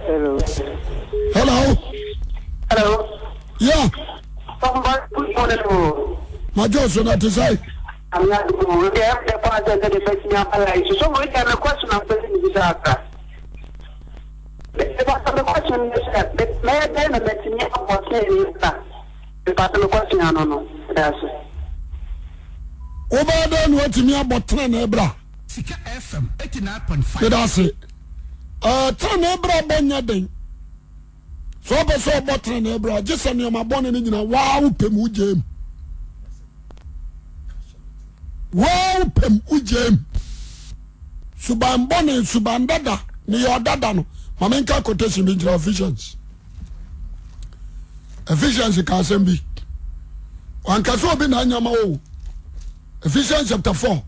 Hello. Hello. Hello. Yeah. Somebody good morning o. Major so na te sɛ. Ami adumu o deɛ ɛfɛ paa sɛ sɛ de bɛtumi aba la yi so so wei deɛ me question na mpɛ sɛ mebisa akra. Mepatɔ me question ne sɛ mɛyɛ dɛn na matumi abɔ tenenee bra. Mepatɔ me question ano no. Meda ase. Wobɛyɛ dɛn na watumi abɔ tenenee bra? Sika FM 89.5. Meda ase. Ɛɛ tenenee bra bɔ nyɛ den. Sɛ ɔpɛ sɛ ɔbɔ tenenee bra gye sɛ nneɛma bɔne no nyinaa waa wopɛ mu wogyaa mu. Waa wopɛ mu wogyaa mu. Suban bɔne, suban dada, ne yɛ ɔdada no. Ma menka quotation bi nkyerɛ Ephesians. Ephesians ka asɛm bi. Wanka sɛ obi na anyama o. Ephesians chapter 4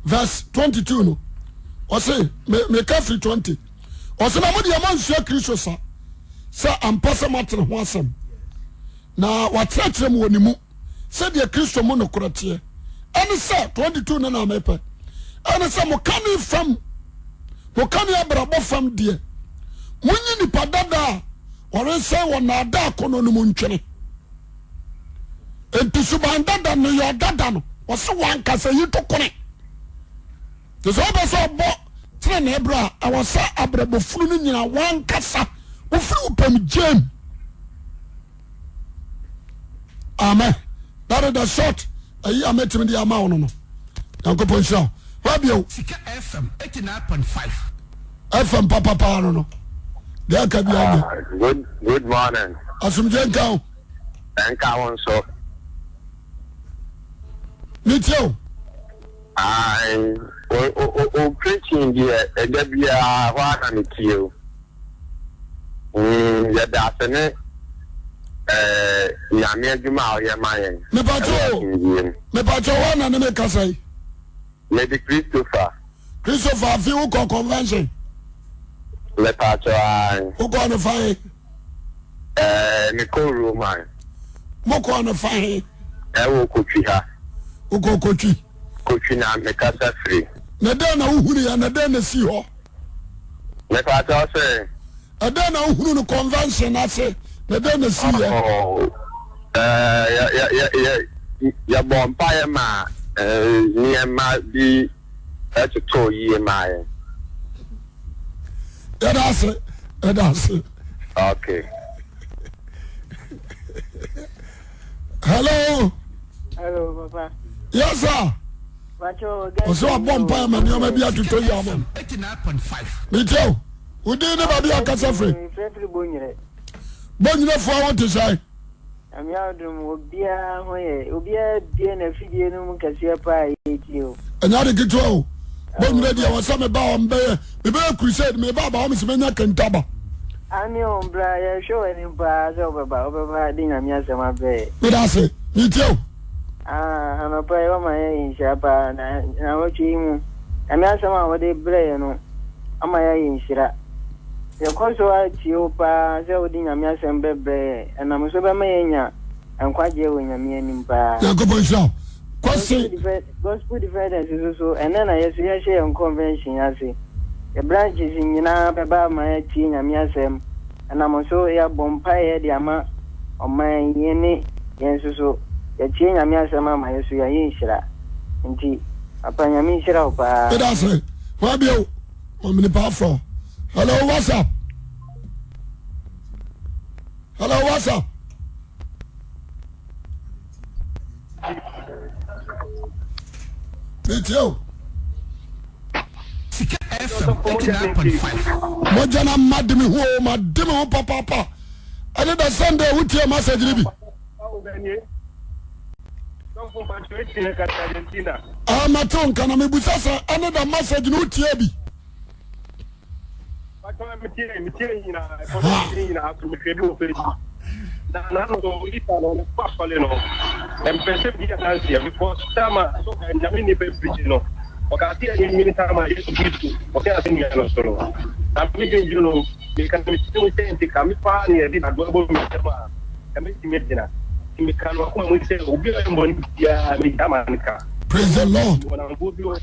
verse 22 no. Ɔse meka firi 20. Ɔse na mo deɛ moansua Kristo sa sɛ ampa sɛ moate ne ho asɛm na wakyerɛkyerɛ mu wɔ ne mu sɛdeɛ Kristo mu nokorɛ teɛ. Ɛne sɛ 22 no na mepɛ. Ɛne sɛ mo kane fam mo kane abrabɔ fam deɛ monyi nipa dada a ɔresɛe wɔ naadaa akɔnnɔ no mu ntwene. Enti suban dada no yɛ ɔdada no ɔse wankasa yi to kone. Te sɛ wopɛ sɛ ɔbɔ tenenee berɛ a ɛwɔ sɛ abrabɔ funu no nyina wankasa wofiri wo pɛm gyam. Amen. That is the short ayi a mɛtumi de ama wo no no. Nyankopɔn nhyira wo. Hɔ bio. Sika FM 89.5. FM papapaa no no. Deɛ aka bi anyɛ. Ah, good good morning. Asomdwe nka wo. Nka wo nso. Metie o. Ae, o o o preaching deɛ ɛda biara hɔ ara na metie o. Mm, yɛda ase ne eh, Nyame adwuma a ɔyɛ ma yɛn. Mepatwa o, mepatwa hɔ na ne me kasa yi. Mede Christopher. Christopher afi wokɔ convention. Mepatwa ae. Wokɔ ne fa he? Ɛɛ, mekɔ Roman. Mokɔ ne fa he? Ɛwɔ Kotwi ha. Wokɔ Kotwi? Kotwi na mekasa firi. Na dɛn na wohunu yɛ na dɛn na si hɔ? Mepatwa sɛ. Ɛdɛn na wohunu no convention ase na dɛn na si yɛ? Oh, ɛɛ, yɛ yɛ yɛ yɛbɔ mpaeɛ ma nneɛma bi totoo yie maa yɛn. Yɛda ase, yɛda ase. Okay. Hello. Hello, Papa. Yes, sir. Ɔsɛ wabɔ mpaeɛ ma nneɛma bi atotɔ yi ama no. Metie o. Wodin ne baabi akasa firi. Bonyerɛfoɔ a wote sɛ. Nyame adom obiara ho yɛ obiara bie na fidie no mu kɛseɛ paa yɛtie o. Ɛnyɛ ade ketewa o. Bonyerɛ deɛ wɔ sɛ meba hɔ mbɛyɛ mebɛyɛ crusade meba aba hɔ mesɛ mɛnya kentaba. Ame o bra yɛhwɛ w'anim paa sɛ wobɛba wobɛba de Nyame asɛm abrɛ yɛ. Meda ase metie o. Ah anɔpa yi wama yɛayɛ nhyira paa na nawɔtwe yi mu Nyame asɛm a wode brɛ yɛ no ama yɛayɛ nhyira. Yɛkɔ so ara tie wo paa sɛ wode Nyame asɛm bɛbrɛ yɛn, ɛnam so bɛma yɛanya nkwagyeɛ wɔ Nyame anim paa. Nyankopɔn nhyira wo. Kwasi. Gospel Defenders nso so, ɛnnɛ na yɛso yɛhyɛ yɛn convention ase. Yɛ branches nyinaa bɛba ama yɛatie Nyame asɛm, ɛnam so yɛabɔ mpaeɛ de ama ɔman yi ne yɛn nso so yɛatie Nyame asɛm ama yɛso yɛayɛ nhyira. Nti papa Nyame nhyira wo paa. Meda ase. Hwan bio? Mami nipa afro. Hello, what's up? Hello, what's up? Metie o. Sika FM 89.5. Mogya na ma de me ho o, ma de me ho papaapa. Ɛne da Sunday wotie message no bi. Ah, mate wo nka na mebusa sɛ ɛne da message no wotie bi. Mɛtumi agyina. Nti meka no m'akoma mu sɛ obi a ɔyɛ me bɔne biara, megyaa ma no ka. Praise the Lord. Mewɔ nnamfoɔ bi wɔ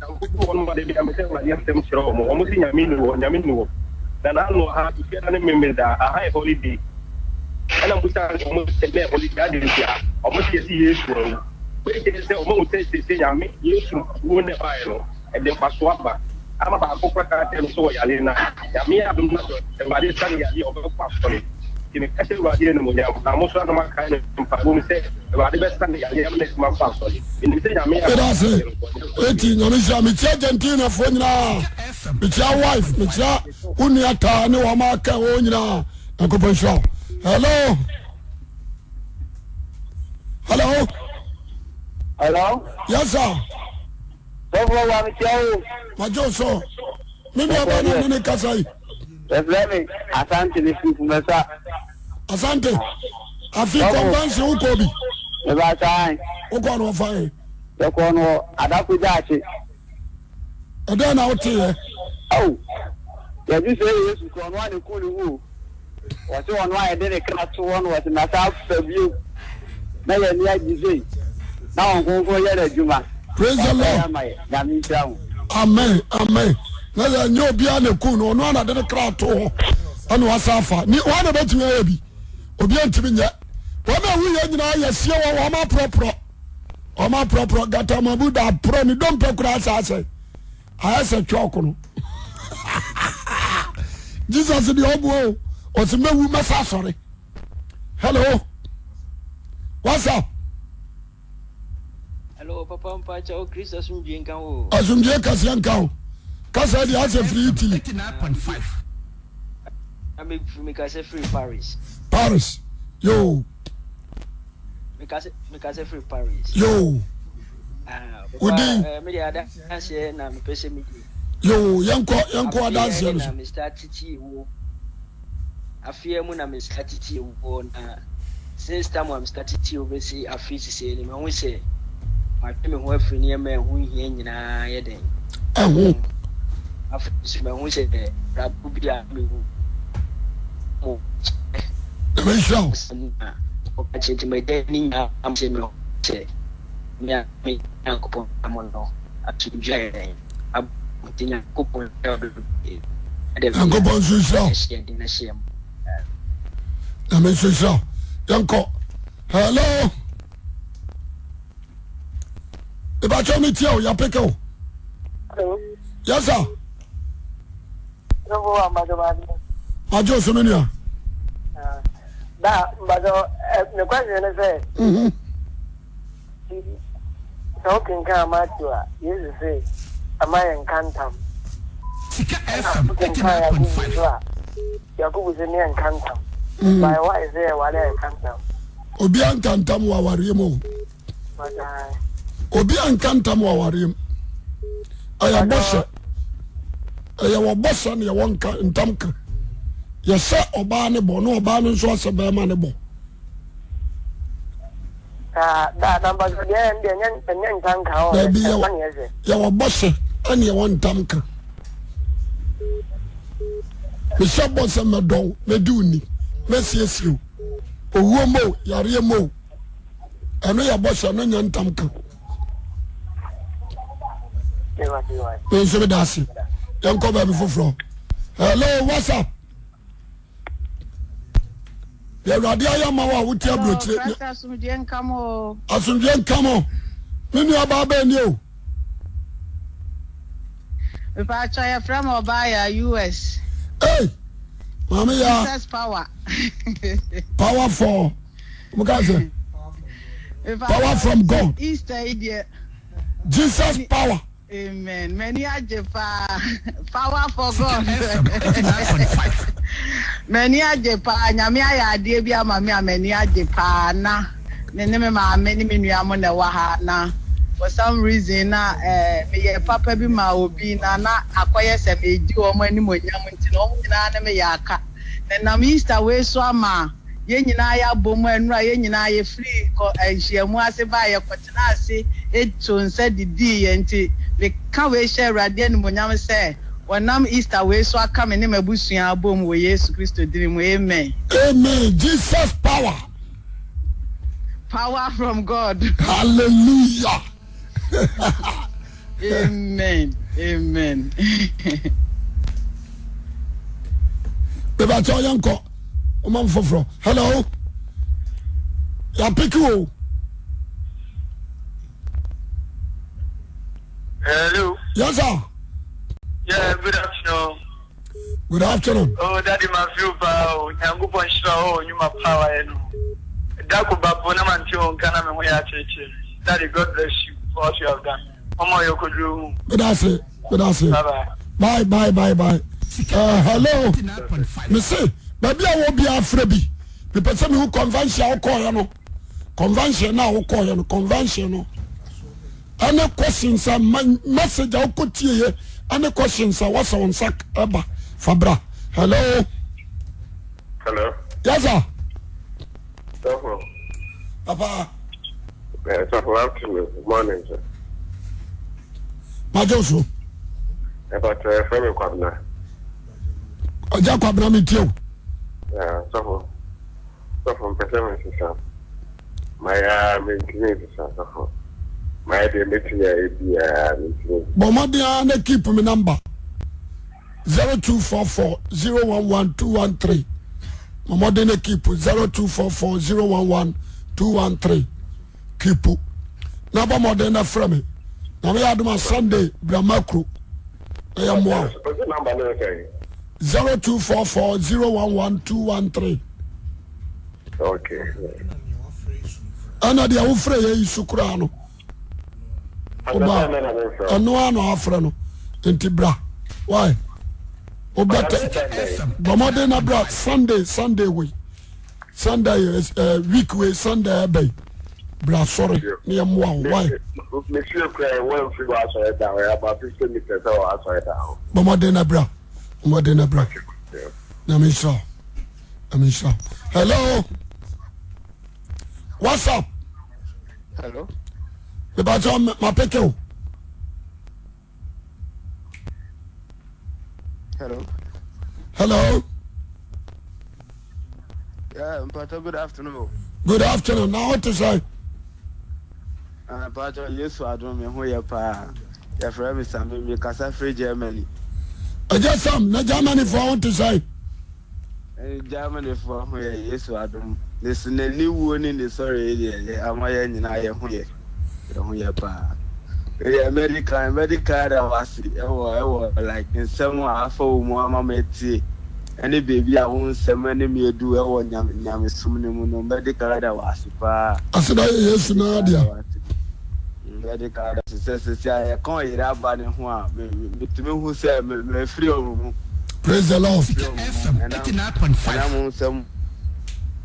nnamfoɔ bi wɔ hɔnom a da biara meka Awurade asɛm kyerɛ wɔn. Wɔn se Nyame nni hɔ, Nyame nni hɔ. Na n'ano ha Efiada ne Memeneda aha yɛ holiday. Ɛna mobisa wɔn sɛ nɛ holiday adɛn nti a? Wɔn se yɛse Yesu awu. Wei kyerɛ sɛ wɔn ahu sɛ seesei Nyame Yesu wuo na ɛbaeɛ no ɛde mfasoɔ aba. Ama baako koraa ka kyerɛɛ me sɛ ɔyare na Nyame yɛ adom na sɛ Awurade sa no yareɛ a ɔbɛkɔ asɔre. Nti meka hyɛ Awurade animuonyam na mo nso na moakae me mpaebɔ mu sɛ Awurade bɛsa no yareɛ ama no atumi akɔ asɔre. Menim sɛ Nyame yɛ Meda ase. Eti Nyame hyira. Mekyia Argentinafoɔ nyinaa. Mekyia wife, mekyia wo nua taa ne wɔn aka wɔn nyinaa. Nyankopɔn nhyira wo. Hello. Hello. Hello. Yes sir. Sɔfo wa mekyia wo. Magye wo so. Me nua bɛn na ne ne kasa yi? Yɛfrɛ me Asante me firi Kumasa. Asante. Afi convention wokɔ bi? Meba saa. Wokɔ no ɔfa he? Yɛkɔ no Adako Gyaakye. Ɛdɛn na woteeɛ? Ao, yɛgye sɛ Yesu kura ɔno a ne ku ne ho o. Wɔse ɔno a yɛde ne kra to hɔ no wɔse masa afa bio na yɛn ani agye sei na wɔn kronkron yɛ n'adwuma. Praise the Lord. Nyame nhyira wo. Amen amen. Na yɛ nyɛ obiara na eku no ɔno a na de ne kra to hɔ ɛna wasa afa ni wɔn na bɛtumi ayɛ bi obiara ntumi nyɛ wɔn a ɛwu yɛ nyinaa yɛ sie wɔn wɔn aporɔporɔ wɔn aporɔporɔ gatamabu da aporɔ ne dompe koraa asaasɛ. Ayɛ sɛ chalk no. Jesus deɛ ɔboa o. Ɔsɛ mɛwu mɛsa asɔre. Hello. What's up? Hello, Papa Mpacha, o Christ asomdwe nka wo. Asomdwe kɛseɛ nka wo. Kasa deɛ asɛ firi Italy. 89.5. Me kasa firi Paris. Paris. Yo. Me kasa firi Paris. Yo. Ah, Wodin. Eh, me de adanseɛ na mepɛ sɛ medi. Yo, yɛnkɔ yɛnkɔ adanseɛ no so. Na me start tie wo. Afeɛ mu na me start tie wo na since time a me start tie wo bɛsi afe sisei ni mahu sɛ matwe me ho afiri nneɛma a ɛho nhia nyinaa yɛ dɛn. Ɛho. Afei nso mahu sɛ brabɔ bi a mewu mo kyɛ. Nyame nhyira wo. Ɔka kyerɛ nti magya ne nyinaa sɛ me sɛ Me a me Nyankopɔn ka mo no, asomdwoe ayɛ dɛn aba mo nti Nyankopɔn nhyira wo bebree. Ɛdɛ Nyankopɔn nso nhyira wo. Ɛhyɛ den ahyɛ mu. Nyame nso nhyira wo. Yɛnkɔ. Hello. Ìbàkyɛ mi tiɛ o, yàpẹkẹ o. Hello. Yes sir. Agye oso mi nua. Da mbadɔ ɛ ne question ne sɛ. Sɛ wokenkan Matthew a, Yesu se ɛma yɛnka ntam. Sika Ɛna FM wokenkan Yakobo 89.5. nso a, Yakobo se ne yɛnka ntam. By why sɛ yɛware a yɛka ntam? Obiara nka ntam wɔ awareɛ mu o. Obiara nka ntam wɔ awareɛ mu. Ɛyɛ bɔhyɛ. Ɛyɛ wɔ bɔhyɛ na yɛwɔ nka ntam ka. Yɛhyɛ ɔbaa ne bɔ na ɔbaa no nso ahyɛ bɛrima ne bɔ. Dabi yɛwɔ bɔhyɛ ɛne yɛwɔ ntam ka. Mehyɛ bɔ sɛ mɛdɔ wo, mɛdi wo ni, mɛsiesie wo. Owuo mo, yareɛ mo. Ɛno yɛ bɔhyɛ, ɛno nyɛ ntam ka. Me nso meda ase. Yɛnkɔ baabi foforɔ. Hello, what's up? Deɛ Awurade ayɛ ama wo a wote aburokyire. Asomdwe nka mo. Asomdwe nka mo. Me nua baa bɛn ni o. Mepatwa yɛfrɛ me ɔbaa ya US. Hey, maame ya. Jesus power. Power for. Mo ka sɛ. Power from God. Easter yi deɛ. Jesus power. Amen m'ani agye paa power for God m'ani agye paa nyame ayɛ adeɛ bi ama me a m'ani agye paa na me ne me maame ne me nua mo na ɛwɔ ha na for some reason na eh, meyɛ papa bi ma obi na na akɔyɛ sɛ megye wɔn animonyam nti na wɔn nyinaa ne me yɛ aka na nam Easter wei so ama yɛn nyinaa yɛabɔ mu a nnura yɛn nyinaa yɛfiri kɔ nhyiamu ase baa yɛkɔ tenaa ase too nsa didiiɛ. Enti meka wei hyɛ Awurade animuonyam sɛ wɔnam Easter wei so aka me ne m'abusua abom wɔ Yesu Kristo dini mu, amen. Amen Jesus power. Power from God. Hallelujah. Amen. Amen. Mebakyɛ ɔyɛ nkɔ ɔma foforɔ. Hello. Yɛapeke o. Hello. Yes sir. Yeah, good afternoon. Good afternoon. Oh, daddy, ma feel pa o. Nyankopɔn nhyira o, nnwuma pa wayɛ no. Da ko ba po na mante wo nka na me ho yɛ akyerɛkyerɛ. Daddy, God bless you for what you have done. Mama ɔyɛ koduro hu. Meda ase, meda ase. Bye bye. Bye bye bye bye. Hello. Me se, baabi a wɔ biara frɛ bi. Mepɛ sɛ mehu convention a wokɔɔyɛ no. Convention no a wokɔɔyɛ no, convention no. Ɛne questions a message a wokɔ tieɛ ɛne questions a wɔsɛ wɔn nsa ɛba fa bra. Hello. Hello. Yes sir. Sɔfo. Papa. Eh, sɔfo afternoon, morning sir. Magye so. Ɛbɛtɛ ɛfrɛ mi Kwabena. Ɔgya Kwabena mi tie o. Sɔfo, sɔfo mpɛ sɛ mi sisa. Mayɛ a mentumi nsesa sɔfo. Mayɛ deɛ mɛtumi ayɛ biara mentumi nsesa. Bɔ mmɔden ara na keep me number. 0244 011 213. Bɔ mmɔden na keep 0244 011 213. Keep. Na bɔ mmɔden na frɛ me. Na meyɛ adom a Sunday bra makro. Na yɛ mmoa wo. 0244 011 213. Okay. Ɛna deɛ wofrɛ yɛ yi so koraa no. Ɔba ɛno ara na afrɛ no nti bra why wobɛtɛ bɔ mmɔden na bra Sunday Sunday wei Sunday uh, week wei Sunday ɛbɛn bra sɔre ne yɛ mmoa wo why. Mesie kura yɛ wɔn mfiri wɔ asɔre da hɔ yɛ about 50 meters wɔ asɔre da hɔ. Bɔ mmɔden na bra mmɔden na bra nyame nhyira wo nyame nhyira wo hello what's up. Hello. Mebakyɛ mapeke o. Hello. Hello. Yeah, Mpacho, good afternoon. Good afternoon. Now what to say? Uh, Mpacho, Yesu adom me ho yɛ paa. Yɛfrɛ me Sami, me kasa firi Germany. Ɛgya Sam, na Germany fo ho te sɛ? Germany foɔ ho yɛ Yesu adom ne so n'ani wuo ne ne sɔre yi deɛ yɛ ama yɛn nyinaa yɛ ho yɛ yɛ ho yɛ paa yɛ medical medical da wase ɛwɔ ɛwɔ like nsɛm a afa wo mu ama matie ɛne baabi a wo nsɛm ɛne me edu ɛwɔ nyame nyamesom no mu no medical da wase paa Aseda yɛ Yesu naa medical da dea. wase. Mede ka adanse sɛ sɛsi a yɛka ɔyere aba ne ho a, metumi hu sɛ mafiri wɔn mu. Praise the Lord. Mafiri wɔn mu. Ɛnam ɛnam nsɛm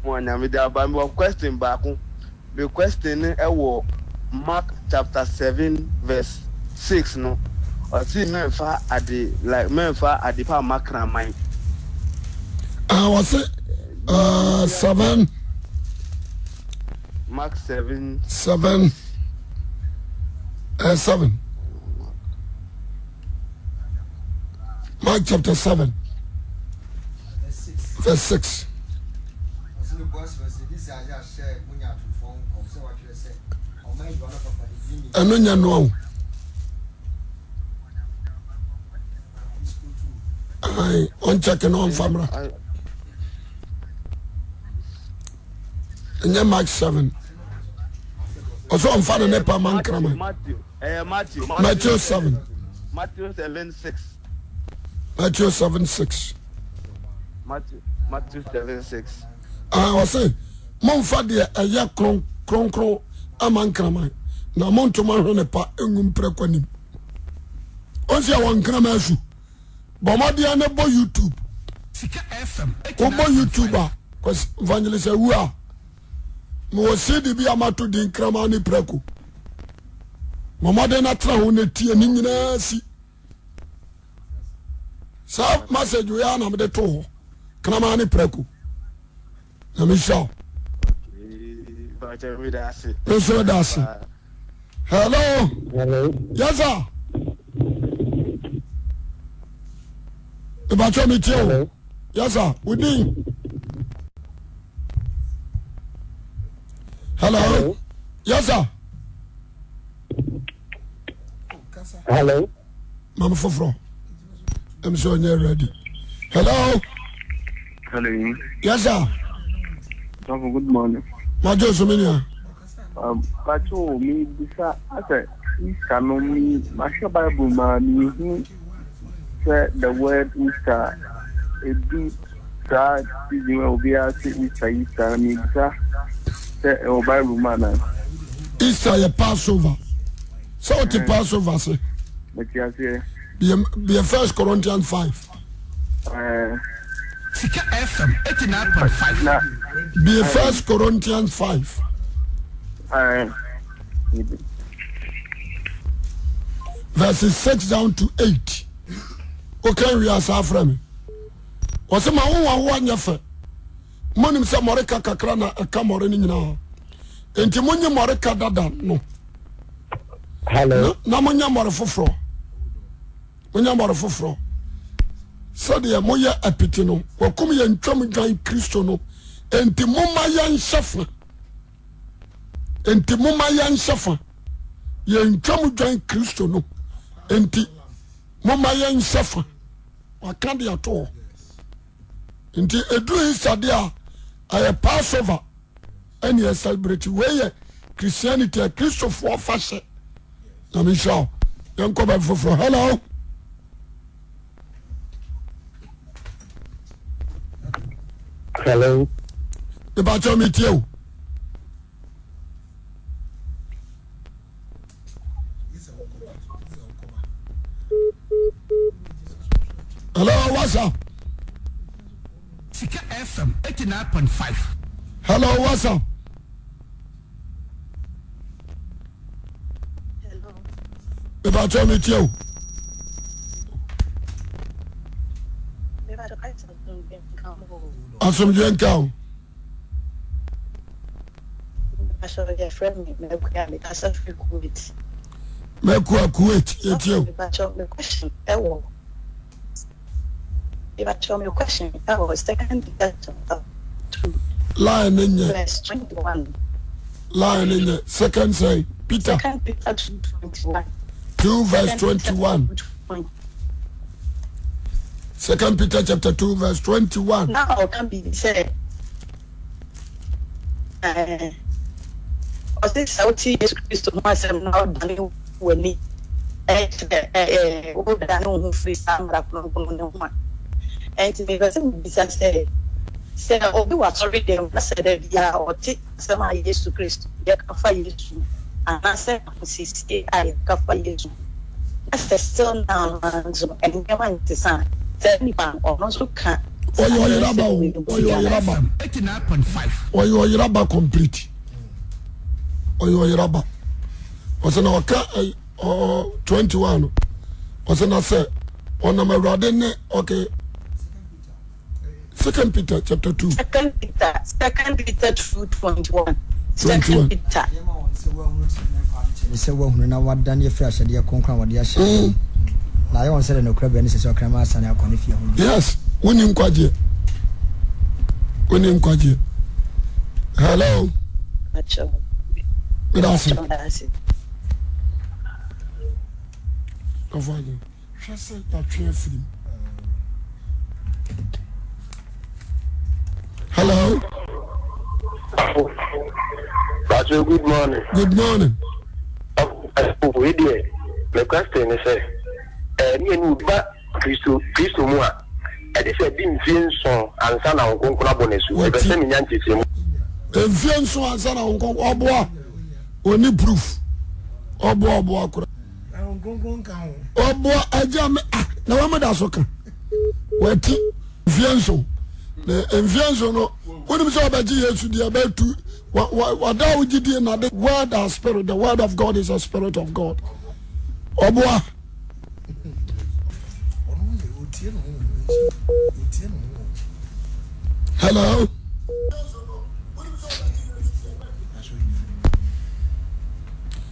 a Nyame de aba. Mewɔ question baako. Me question no ɛwɔ Mark chapter 7 verse 6 no. Ɔse mɛnfa ade like mɛnfa ade pa mma kraman. Ah, ɔse uh, 7. Mark 7. 7. 7. Mark chapter 7. Verse 6. ɛno nyɛ noa o ɔnkyɛke na ɔmfa mmra ɛnyɛ Mark 7 ɔsɛ ɔmfa ne ne pa ma nkraman Matthew 7 Matthew 7 6 Matthew 7 6 Matthew Matthew 7 6 ah, ɔse momfa deɛ ɛyɛ kronkron ama nkraman na montoma hwene pa ngu mprɛkɔ anim ɔnsi a wɔn nkraman asu bɔ mmɔden ne bɔ youtube wobɔ youtube a evangelist awu a mewɔ cd bi a mato din kraman ne prako bɔ mmɔden na tena ho na tie ne nyinaa si saa message wei a na mede to hɔ kraman ne prako na mehyira wo nso da ase hello yes sir ìbàkyɛ mi tie o yes sir wo din hello yes sir Hello. Yes sir. Sɔfo good morning. Madwo so me nua. Um, Pacho, me bisa asɛ Easter no me mahwɛ Bible ma me hu sɛ the word Easter edu saa season wɔ obiara sɛ Easter Easter na me bisa sɛ ɛwɔ Bible mu anaa. Easter yɛ Passover. Sɛ wote Passover se. Mete aseɛ. Bie First Corinthians 5. Sika FM 89.5. Bie First Corinthians 5. Verses 6 down to 8. Okay, we are suffering. Wɔsɛ ma wo wawoa nyɛ fɛ. Monim sɛ mmɔreka kakra na ɛka mmɔre no nyinaa. Enti monye mmɔreka dada no. Hello. Na monyɛ mmɔre foforɔ. Monyɛ mmɔre foforɔ. Sɛdeɛ moyɛ apiti no, wɔkum yɛn twam dwan Kristo no. Enti momma yɛnhyɛ fa. Enti momma yɛnhyɛ fa. Yɛn twam dwan Kristo no. Enti momma yɛnhyɛ fa. Waka de ato hɔ. Nti ɛduru Easter deɛ a, ɛyɛ Passover. ɛne yɛ celebrate wei yɛ Christianity a Kristofoɔ fa hyɛ nyame nhyira wo yɛnkɔ baabi foforɔ hello hello mepakyɛ metie o Hello, what's up? Sika FM 89.5. Hello, what's up? Hello. Mepakyɛ metie o. Asomdwe nka o. Mpakyɛw yɛfrɛ me Makua mekasa firi Kuwait. Makua Kuwait yɛtie o. Mpakyɛw me question ɛwɔ Mpakyɛw me question ɛwɔ second Peter chapter 2. Line ne nyɛ. Verse 21. Line ne nyɛ second sɛn Peter. Second Peter 2:21. 2 verse 21. Second Peter chapter 2 verse 21. Na ɔka biribi sɛ ɛɛ ɔse sɛ wote Yesu Kristo ho asɛm na wodane w'ani kyerɛ ɛɛ wodane wo ho firi saa mmara kronkron no ho a. Ɛnti mepɛ sɛ mebisa sɛ sɛ obi wɔ asɔre dɛm na sɛ da biara ɔte asɛm a Yesu Kristo yɛka fa Yesu ho anaasɛ ahosiesie a yɛka fa Yesu ho na sɛ still now no nso nneɛma nsesa a, saa nipa no ɔno nso ka saa Ɔyɛ ɔyeraba kyerɛwsɛm o, wei no ɔyɛ bi anaa? ɔyeraba. FM 89.5. Ɔyɛ ɔyeraba complete. Ɔyɛ ɔyeraba. Ɔsɛ na ɔka ɛ ɔ 21 no. Ɔsɛ na sɛ ɔnam Awurade ne ɔke Second Peter chapter 2. Second Peter, Second Peter 2:21. Second Peter. Ne sɛ woahunu na woadane afiri ahyɛdeɛ kronkron a wɔde ahyɛ wo mu. Na ayɛ wɔn sɛdeɛ nokorɛ berɛ no sɛ sɛ ɔkraman asane akɔ ne fie ho bio. Yes, wonni nkwagyeɛ. Wonni nkwagyeɛ. Hello. Meda ase. Hwɛ sɛ yɛatwe afiri mu. Hello. Pastor, good morning. Good morning. Wei deɛ, my question ne sɛ, ɛɛ ne ɛne ba Kristo Kristo mu a, ɛde sɛ di mfie nson ansa na wɔn nkonkron abɔ n'asu. Ɛbɛ sɛ menya nkyerɛkyerɛ mu. Mfie nson ansa na wɔn nkonkron ɔboa, ɔni proof, ɔboa ɔboa kora. Ɔboa agya me ah na wɔn da so ka wɔati mfie nson na mfie nson no wonim sɛ ɔbɛgye Yesu deɛ ɛbɛtu wɔda a wogye die na de word are spirit the word of God is a spirit of God ɔboa. Hello.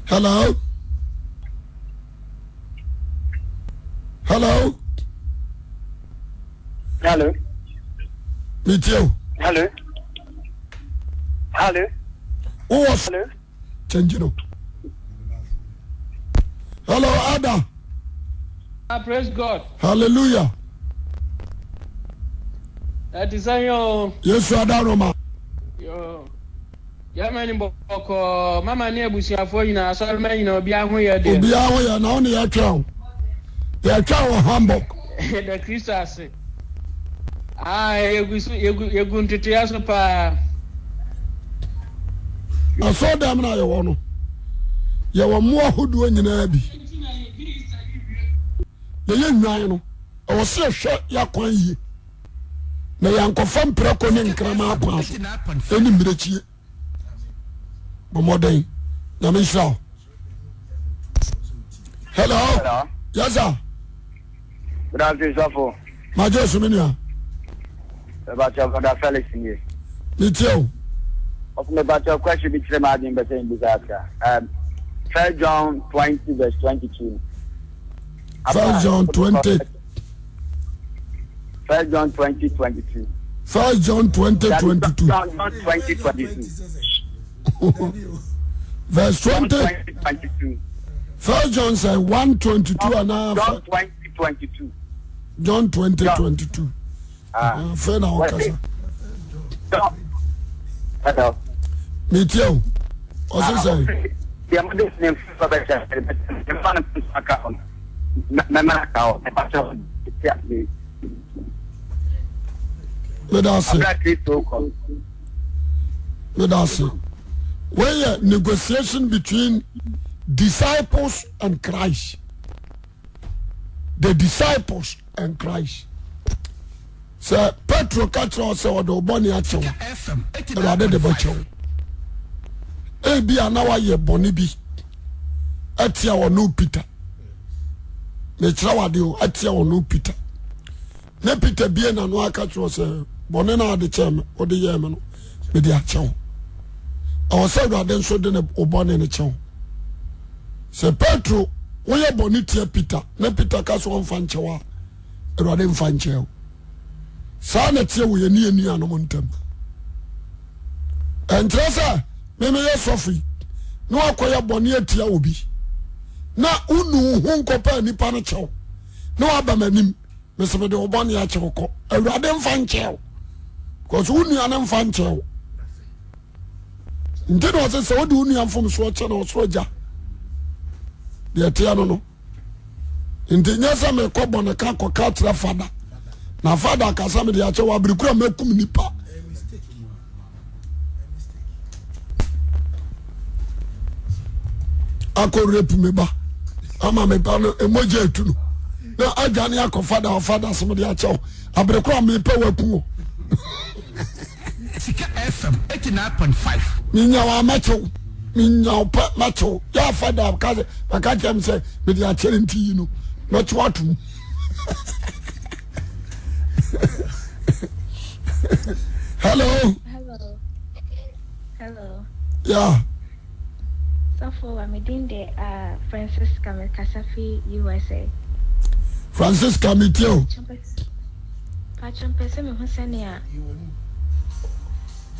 Hello. Hello. Hello. Metie o. Hello. Hello. Wowɔ so. Change no. Hello, Ada. Ah, praise God. Hallelujah. Ɛte sɛn oo? Yesu adaworoma. Yoo. Germany bɔkɔɔ, mama ne abusuafoɔ nyinaa, asɔremma nyinaa, obiara ho yɛ deɛ. Obiara ho yɛ, na wo ne yɛtwɛn o. Yɛtwɛn wɔ Hamburg. Yɛda Kristo ase. Ah, yɛgu so, yɛgu, yɛgu ntotoeɛ so paa. Asɔrdan no a yɛwɔ no, yɛwɔ mmoa ahodoɔ nyinaa bi. Yɛyɛ nnwan no, ɛwɔ sɛ yɛhwɛ yɛakwan yie na yɛankɔfa mprako ne nkraman akwan so ɛne mmirekyie. Bɔ mmɔden, Nyame nhyira wo. Hello. Hello. Yes sir. Good afternoon, sɔfo. Magye so me nua. Mebakyɛ brother Felix nie. Metie o. Ɔfo mebakyɛ question bi kyerɛ m'adwene bɛ sɛ mbisa asa. Um, First John 20 verse 22. First John 20. First John 20 22. First John 20 22. John, John 20 22. Verse 20. 22. First John say 122 and John 20 22. John 20 22. Ah. Afei na wɔkasa. Hello. Metie o. Ɔse ah, sɛ. Deɛ mo de ne nfa bɛkyɛ mfa no nfa ka ho mɛma ka ho mɛpa kyɛ ti ase. Meda ase. Abira Kristo kɔ. Meda ase. Wei yɛ negotiation between disciples and Christ. The disciples and Christ. Sɛ Petro ka kyerɛ wo sɛ ɔde wo bɔne akyɛ wo, Awurade de bɛkyɛ wo. Ebi a na wayɛ bɔne bi atia ɔno Peter. Mekyerɛ wade o, atia ɔno Peter. Ne Peter bie n'ano aka kyerɛ sɛ bɔne no ade kyɛ me, wode yɛɛ me no, mede akyɛ wo. Ɛwɔ sɛ Awurade nso de ne wo bɔne no kyɛ wo. Sɛ Petro woyɛ bɔne tia Peter na Peter ka sɛ ɔmfa nkyɛ wo a, Awurade mfa nkyɛ wo. Saa na ɛteɛ wɔ yɛne yɛn nuanom ntam. Ɛnkyerɛ sɛ memeyɛ sɔfo yi na wakɔyɛ bɔne atia obi na wonu wo ho nkɔpɛ nipa no kyɛw na waba m'anim mesɛ mede wo bɔne akyɛ wo kɔ. Awurade mfa nkyɛ wo because wo nua no mfa nkyɛ wo. Nti na ɔsɛ sɛ wode wo nua mfomsoɔ kyɛ na ɔsoro agya deɛ ɛteɛ no no. Nti nyɛ sɛ mekɔ bɔne ka kɔka kyerɛ fada na fada kasa mede akyɛ wɔ abere kura mɛkum nipa. Akɔ rape me ba ama me ba no mogya etu no na adwane akɔ fada ɔfada sɛ mede akyɛ wo abere kura mepɛ waku o. Sika FM 89.5. Menya wa mɛkyew menya wo pɛ mɛkyew yɛ afa da ka sɛ bɛka kyerɛ me sɛ mede akyɛre nti yi no mɛkyew atom. Hello. Hello. Hello. Yeah. Sɔfo wa me din de uh, Francisca me kasa fi USA. Francisca me tie o. Mpakyɛw mepɛ sɛ mehu sɛnea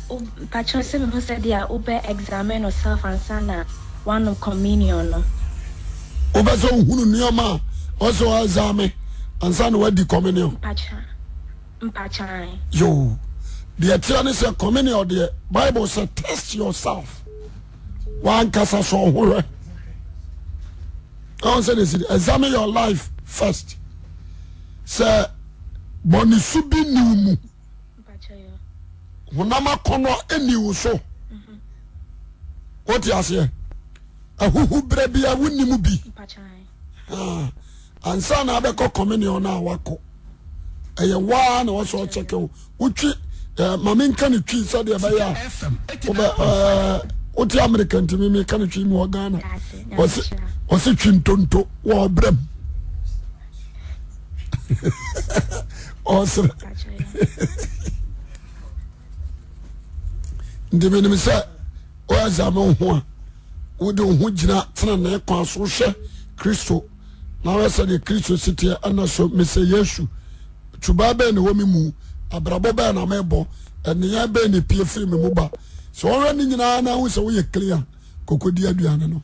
wo mpakyɛw sɛ mehu sɛdeɛ wobɛ examine wo self ansa na woanom communion no. Wopɛ sɛ wohunu nneɛma a ɔsɛ wɔ examine ansa na woadi communion? Mpakyɛw mpakyɛw ae. Yoo, deɛ ɛteɛ ne sɛ communion deɛ Bible sɛ test yourself, wankasa sɔ wo ho hwɛ. Ɔn sɛ de si examine your life first. Sɛ bɔnesu bi nni wo mu, honam akɔnnɔ nni wo so, wote aseɛ, ahuhu berɛ bi a wonni mu bi ansa na abɛkɔ communion no a wakɔ ɛyɛ waa na wɔsɛ ɔkyɛkɛ wo wotwi eh, ma menka ne twi sɛdeɛ ɛbɛyɛ a wobɛ eh, wote amerika ntimi meka ne twi mewɔ ghana ɔse twi ntonto wɔ ɔbrɛ mu ɔsere nti menim sɛ woɛsame wo ho a wode wo ho gyina tenenee kwan so hwɛ kristo na wohwɛ sɛdeɛ kristo si teɛ ɛna so mesɛ yesu tubaa bɛn na ɛwɔ me mu abrabɔ bɛn na mebɔ ɛneyɛ bɛn na epie firi me mu ba sɛ wɔhwɛ ne nyinaa na ahu sɛ woyɛ clear kɔkɔdi aduane no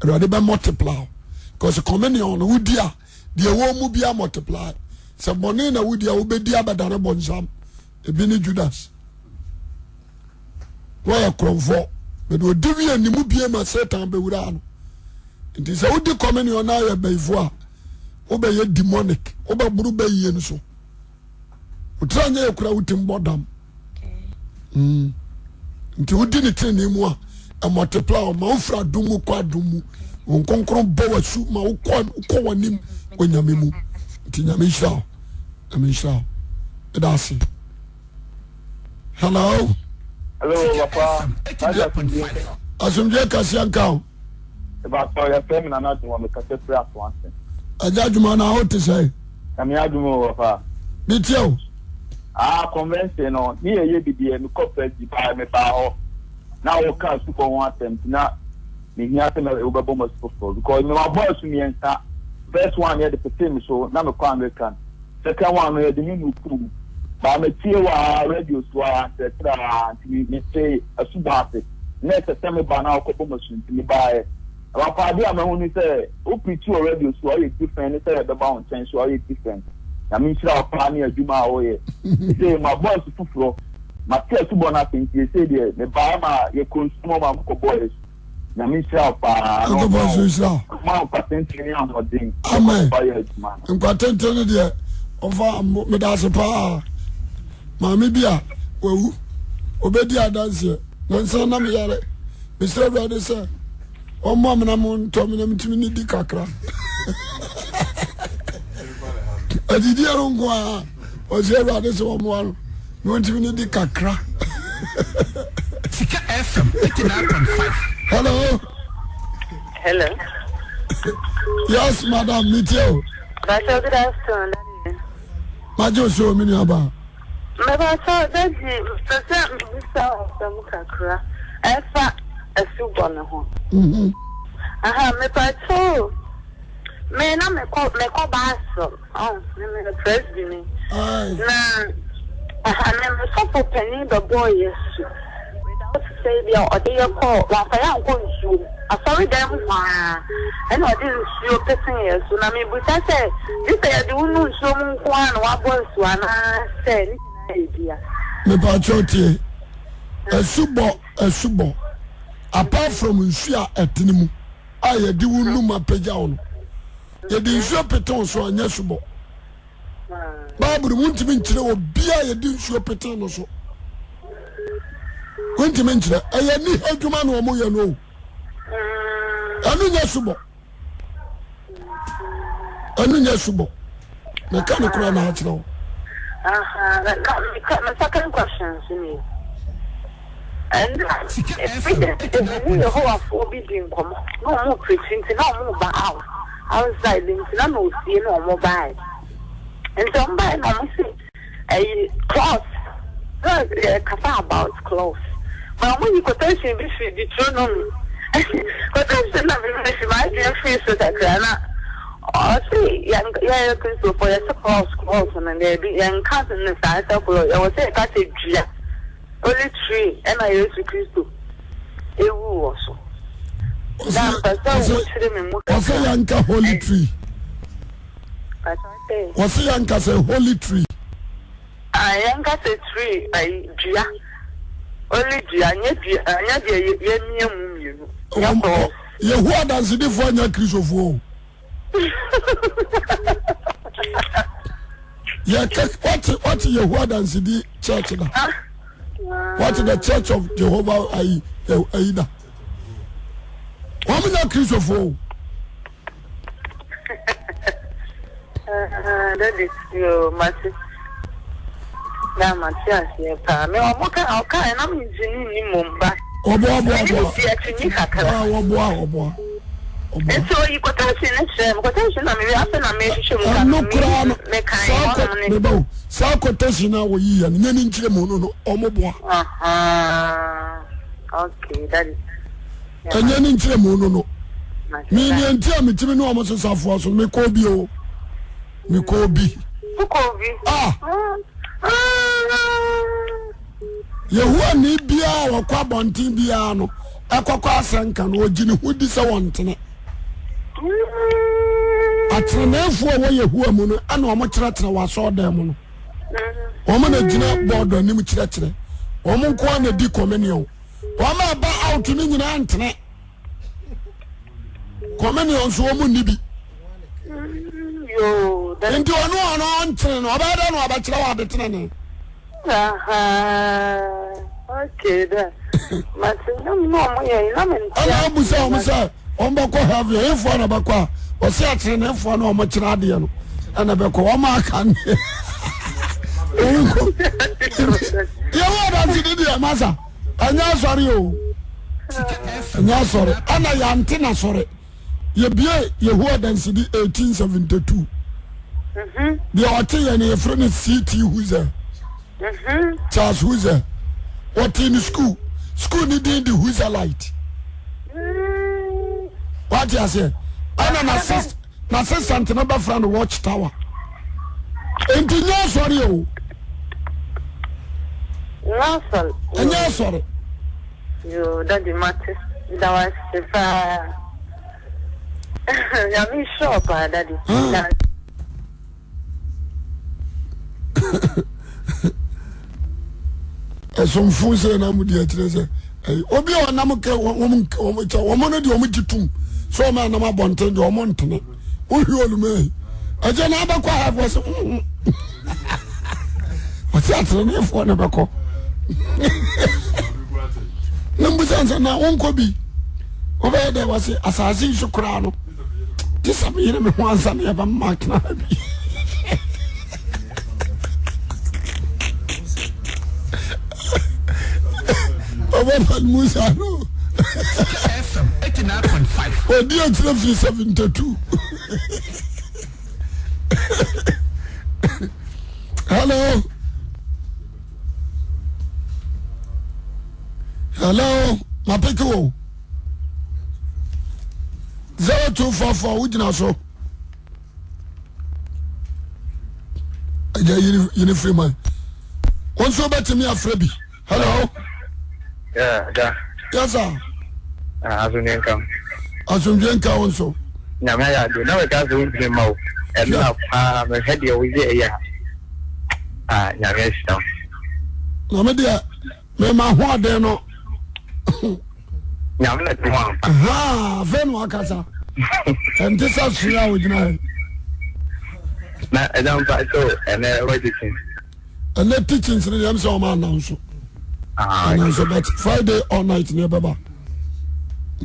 awurade bɛ multiply because communion no wodi a deɛ ɛwɔ mu bia multiply sɛ bɔne na wodi a wobɛdi abɛdane bɔnsam. Ebi ne Judas. Na ɔyɛ korɔmfoɔ. Bɛde ɔdi wie ne mu bie ma Satan bɛwuraa no. Nti sɛ wodi communion na ayɛ bayifoɔ a, wobɛyɛ demonic. Wobɛboro bayie no so. Wotira nyɛ yɛ kura wotim bɔ dam. Mm. Nti wodi ne tenenee mu a, ɛmultiply ma wofiri adom mu kɔ adom mu. Wɔn kronkron bɔ w'asu ma wokɔ wokɔ w'anim wɔ nyame mu. Nti nyame nhyira wo. Nyame nhyira wo. Ɛda ase. Hello. Hello, papa. Asomdwe kɛseɛ nka wo. Ìbàtọ̀ yẹ fẹ́ mi nana adwuma mi kasa firi aso ase. Ẹja adwuma na awo te sɛ. Nyame adum o papa. Mi tie o. Ah convention no ne yɛ yɛ bi deɛ me kɔ presby baa me baa hɔ na wo ka asubɔ ho asɛm nti na me hia sɛ mɛ wo bɛ bɔ mo asu foforɔ because me ma bɔ asu mmiɛnsa first one yɛ de petee me so na me kɔ Anglican second one no yɛ de me nu pool mu baa me tie wɔ a radio so a nkyerɛkyerɛ a nti me me te asubɔ ase na ɛsɛ sɛ me ba na ɔkɔ bɔ mo asu nti me baa yɛ. Papa ade a mahu ne sɛ wo preach wɔ radio so a ɔyɛ different ne sɛ yɛbɛba wo nkyɛn so a ɔyɛ different. Nyame nhyira wo paa ne adwuma a woyɛ. Sesei mabɔ asu foforɔ, mate asubɔ no ase nti sesei deɛ mebaeɛ ma yɛkɔ nsu mu ma mokɔbɔɔ asu. Nyame nhyira wo paa na ɔma wo ɔma wo nkwatenten ne ahoɔden Amen. fa yɛ adwuma no. Nkwatenten no deɛ ɔfa meda ase paa. Maame bi a wawu obɛdi adanseɛ nansa na meyare mesrɛ awurade sɛ ɔmmɔ me na montɔ me na metumi ne di kakra adidiɛ no nko a ɔsɛ awurade sɛ ɔmmoa no na ɔntumi ne di kakra. Sika FM 89.5. Hello. Hello. Yes, madam, me too. Pastor, good afternoon, Daddy. Magye so, me nuaba. Mepatɔ daddy mepɛ sɛ mebisa wo asɛm kakra ɛfa asubɔ no ho. Aha mepatɔ o me na mekɔ mekɔ Basel ɔn me meyɛ presby ni na aha me me sɔfo panin bɛbɔɔ yɛ asu without sɛ ebi a ɔde yɛ kɔɔ wamfa yɛ ankɔ nsuo mu. Asɔredan mu hɔ ara na ɔde nsuo petee yɛn so, na mebisa sɛ, gye sɛ yɛde wo nu nsuo mu nko ara na woabɔ asu anaa sɛ ne nyinaa yɛ dua? Mepakyɛw tie, asubɔ asubɔ apart from nsuo a ɛtene mu a yɛde wo num apagya wo no, yɛde nsuo pete wo so a ɛnyɛ asubɔ. Bible mu ntumi nkyerɛ obiara yɛde nsuo pete no so. Wontumi nkyerɛ ɛyɛ ni adwuma na wɔn yɛ no o. Ɛno nyɛ subɔ. Ɛno nyɛ subɔ. Meka no koraa na akyerɛ wo. My second question nso ni. Ɛnna ebi ne Yehowafoɔ bi di nkɔmmɔ na wɔn preach nti na wɔn ba out outside nti na na ofie na wɔn baeɛ. Nti wɔn baeɛ na wɔn si Ɛyi clause na yɛ kasa about clause but ɔmo yi quotation bi firi Deuteronomy quotation na mi mi fi m'adwene firi so kakra na ɔsi yɛn yɛyɛ Kristofo yɛsi clause clause no dɛbi yɛn ka ne saa sɛ clause yɛwɔ sɛ yɛka sɛ dua holy tree ɛna Yesu Kristo ewu wɔ so na mpɛ sɛ wo kyerɛ mi mu kakra. Ɔsɛ yɛn ka holy tree. Wɔsi yɛn ka sɛ holy tree. Ah yɛn ka sɛ tree ayi dua holy dua nyɛ dua nyɛ deɛ yɛ mia mu mienu nyɛ cross. Yehowa adansidifoɔ nyɛ kristofoɔ o. Yɛ kɛ wɔte wɔte Yehowa adansedi church da. Wɔte the church of Jehovah ayi ayi da. Wɔn nyɛ kristofoɔ o. Daddy, yo, mate. Na mate aseɛ paa. Me ɔmo ka ɔka na me ntumi nni mmom ba. Ɔboa ɔboa ɔboa. Mene ti akyi kakra. Ah, ɔboa ɔboa. Nti oyi quotation ne kyerɛ me quotation na mewie afei na mehwehwɛ mu ka no koraa no me kan hɔnom ne. Meba o saa quotation a wɔyi yɛ no nyɛ ne nkyerɛ mu no no ɔmo boa. Okay, daddy. Ɛnyɛ ne nkyerɛmu no no. Me nea nti a metumi ne wɔn sesa foɔ so mekɔɔ bi o. Mekɔɔ bi. Wokɔɔ bi? Ah. Yehowa ni biara a wɔkɔ abɔnten biara no ɛkɔkɔ asɛnka no ɔgye ne ho di sɛ wɔntene. Ateneneefoɔ a ɛwɔ Yehowa mu no ɛna wɔn kyerɛkyerɛ wɔ asɔɔdan mu no. Wɔn na gyina bɔɔdo anim kyerɛkyerɛ. Wɔn nko ara na di communion. Wɔn a ɛba out no nyinaa ntene. Communion nso wɔn nni bi. Nti ɔno ɔno ɔntene no ɔbɛyɛ dɛ na ɔbɛkyerɛ wɔ ade tene ne. Ɛna abu sɛ wɔn sɛ wɔn bɛkɔ heaven ɛyifoɔ na bɛkɔ a wɔsi ateneneefoɔ na wɔn kyerɛ adeɛ no ɛna bɛkɔ wɔn aka ne wɔn kɔ yɛwɔ ɔdansi ne deɛ masa ɛnyɛ asɔre o ɛnyɛ asɔre ɛna yante na sɔre yɛbie Yehowa Dansedi 1872 deɛ ɔte yɛ no yɛfrɛ no CT Husser Charles Husser wɔte no school school ne din de Husserlite wate aseɛ ɛna n'assistant no bɛfrɛ no Watch Tower nti nyɛ asɔre o ɛnyɛ asɔre Yoo daddy mate meda wo ase paa Nyame nhyira wo paa daddy. Ɛsomfo sɛ na mo di akyerɛ sɛ obi a ɔnam kɛ wɔn wɔn kyɛ wɔn no deɛ wɔn gye tum sɛ wɔn anam abɔnten deɛ wɔn ntene wohwi oluma yi ɛgye na abɛkɔ ha wɔ sɛ ɔsɛ ateneneefoɔ na bɛkɔ na mbusa sɛ na wonkɔ bi wobɛyɛ dɛ wɔse asase yi so koraa no gye sɛ meyere me ho ansa ne yɛbɛma atena ha bi ɔbɛfa no mu saa no ɔdi akyerɛ firi 72 hello hello mapeke o 0244 wogyina so agya yini firi man wo nso wobɛtumi afrɛ bi Hello. Yeah, da. Yes, sir. Ah, asomdwe nka. Asomdwe nka wo nso. Nyame ayɛ ade. Na meka sɛ wontumi mma wo. Ɛno paa mehwɛ deɛ woyɛ ɛyɛ a. Ah, nyame ahyira wo. Na me deɛ mema ahoɔden no. Nyame na te ho ampa. Afei na wakasa. Ɛnte sɛ soa a ogyina ha. Na ɛda mpa so ɛnɛ wɔgyekye. Ɛnɛ teachings no deɛ sɛ ɔma announce ah, announce but Friday all night ne ɛbɛba.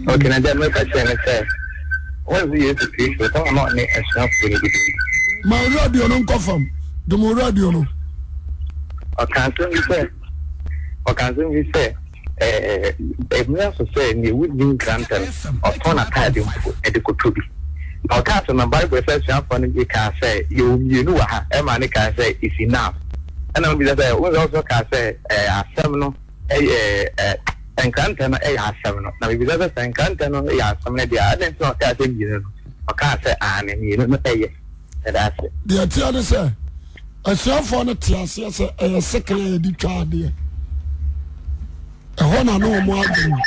Ok na deɛ mɛka kyerɛ ne sɛ wɔn sɛ Yesu Kristo sɛ wɔn ɔne asuafoɔ no didi. Ma radio no nkɔ fam dum radio no. Ɔka asɛm bi sɛ ɔka asɛm bi sɛ Ɛmmra so sɛ nea wonni nkrantɛ no, ɔtɔn n'atade mpo de kɔtɔ bi. Na ɔkaa sɛ, na Bible sɛ asuafoɔ no bi kaa sɛ, yɛwɔ mmienu wɔ ha, ɛmaa no kaa sɛ, it's enough. Ɛna wɔbisa sɛ, wohu sɛ ɔso kaa sɛ, ɛɛ, asɛm no yɛ, ɛɛ, nkrantɛ no yɛ asɛm no. Na mebisa sɛ, sɛ nkrantɛ no yɛ asɛm no deɛ a, adɛn nti na ɔkaa sɛ mmienu no? Ɔkaa sɛ, aane, mmienu no yɛ. Meda ase. Deɛ ɛteɛ ne sɛ, asuafoɔ no te aseɛ sɛ ɛyɛ sekan a yɛde twa adeɛ. Ɛhɔ na ne wɔn adwene wɔ.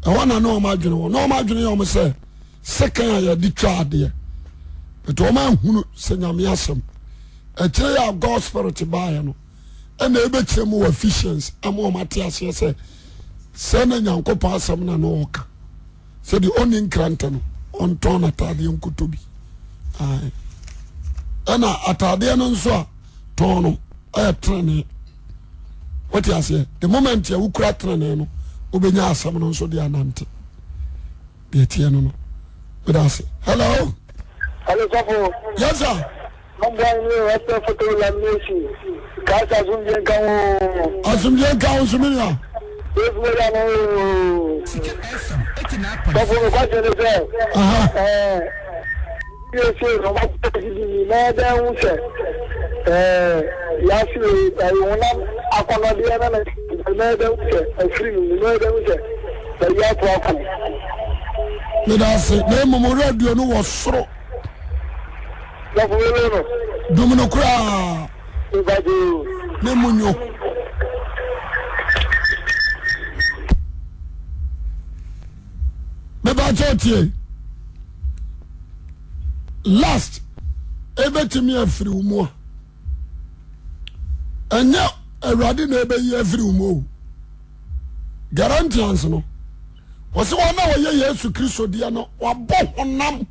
Ɛhɔ na ne wɔn adwene wɔ. Na wɔn adwene yɛ wɔn sɛ sekan a yɛde twa adeɛ. But wɔn ahunu sɛ nyame asɛm. Akyire yɛ a God spirit baeɛ no, ɛna ɛbɛkyerɛ mu wɔ Ephesians ama wɔn ate aseɛ sɛ sɛ na Nyankopɔn asɛm na na ɔka. Sɛdeɛ ɔnni nkrantɛ no ɔntɔn n'ataadeɛ nkotɔ bi. Ɛna ataadeɛ no nso a tɔn no ɛyɛ tenenee. Wote aseɛ? The moment a wokura tenenee no wobɛnya asɛm no nso de anante. Deɛ teɛ no no. Meda ase. Hello. Hello, sɔfo. Yes, sir. Mɔboa ne ɛsɛ photo lamination. Christ asomdwe nka wo. Asomdwe nka wo nso me nua. Yesu bɛda no. Sɔfo me kwasɛ ne sɛ. Ɛɛ yɛ se na ɔba sisi ni na ɛdɛn ho sɛ ɛɛ yɛase wei ɛyɛ honam akɔnɔdeɛ na na na ɛdɛn ho sɛ ɛfiri no mu na ɛdɛn ho sɛ bɛyi ato akɔ. Meda ase na mmom radio no wɔ soro. Sɔfo wele no. Dum no koraa. Ìbàdí. Ne mu nyo. Bébà kyɛ tie. Last ebetumi afiri wo mu a. Ɛnyɛ Awurade na ɛbɛyi afiri wo mu o. Galatians no, wɔsɛ wɔn a wɔyɛ Yesu Kristo deɛ no, wɔabɔ honam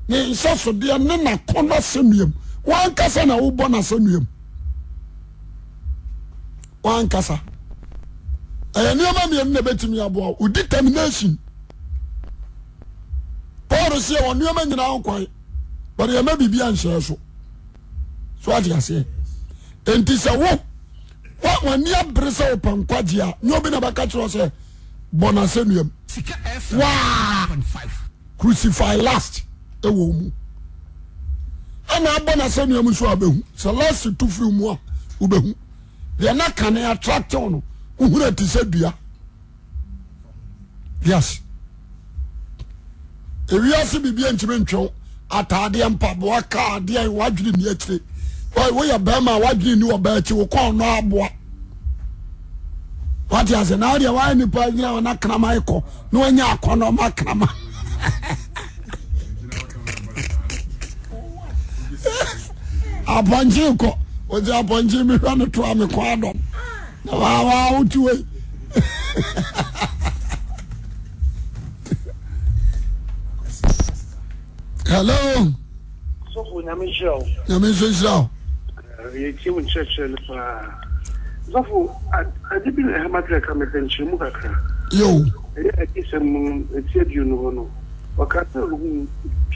ne nhyɛsodeɛ ne n'akɔnnɔ asɛnnuam. Wɔankasa na wobɔ n'asɛnnuam. Wɔankasa. Ɛyɛ nneɛma mmienu na ɛbɛtumi aboa wo. Determination. Paul sɛ wɔ nneɛma nyinaa ho kwan, but yɛma biribi anhyɛ so. So ate aseɛ. Enti sɛ wo w'ani abere sɛ wopɛ nkwagye a, nyɛ obi na bɛka kyerɛ sɛ bɔ n'asɛnnuam. Waa crucify last ɛwɔ mu. Ɛna abɔ n'asɛnnuam nso a bɛhu sɛ last tu firi mu a wobɛhu. Deɛ na kane attractive no wohunu ɛte sɛ dua. Yes. Ewiase biribi ntumi ntwe wo. Ataadeɛ, mpaboa, kaa, adeɛ, wadwene ni akyire. Woyɛ bɛrima a wadwene ni ɔbaa akyi, wo kɔn no aboa. Wate ase na adeɛ wayɛ nipa gyina hɔ na kraman kɔ na wanya akɔnɔ ma kraman. Apɔnkye kɔ, wɔdze apɔnkye mehwɛ no to a mekɔ adɔm. Na waa waa wote wei. Hello. Sɔfo nyame nhyira wo. Nyame nso nhyira wo. Yɛtie wo nkyerɛkyerɛ no paa. Sɔfo, ade bi na ɛha m'adwene ka mepɛ nkyerɛmu kakra. Yo. Ɛyɛ adiyisɛm mu ti aduonu hɔ no, ɔka sɛ ohuu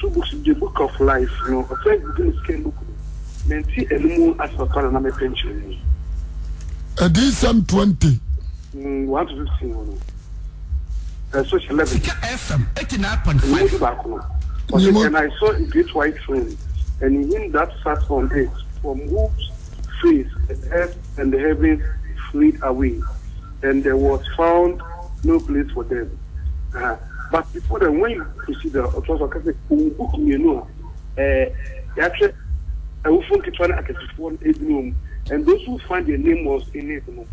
two books, the book of life no, ɔsɛ book no second book no. Mente ɛno mu ase papa na na mepɛ nkyerɛmu. Adiyisɛm 20. 1 to 15 hɔ no. Verse 11. Sika FM 89.5. Ɛmu du baako no. Ɔsɛ, and I saw a great white throne, and him that sat on it, from whose face the earth and the heavens fled away, and there was found no place for them. Uh, but before then, when you proceed, ɔtɔ so ɔka sɛ, ohun book mmienu a, ɛɛ, yɛatwerɛ awufo nketewa ne akɛsefoɔ no edin wɔ mu, and those who find their name was in it no,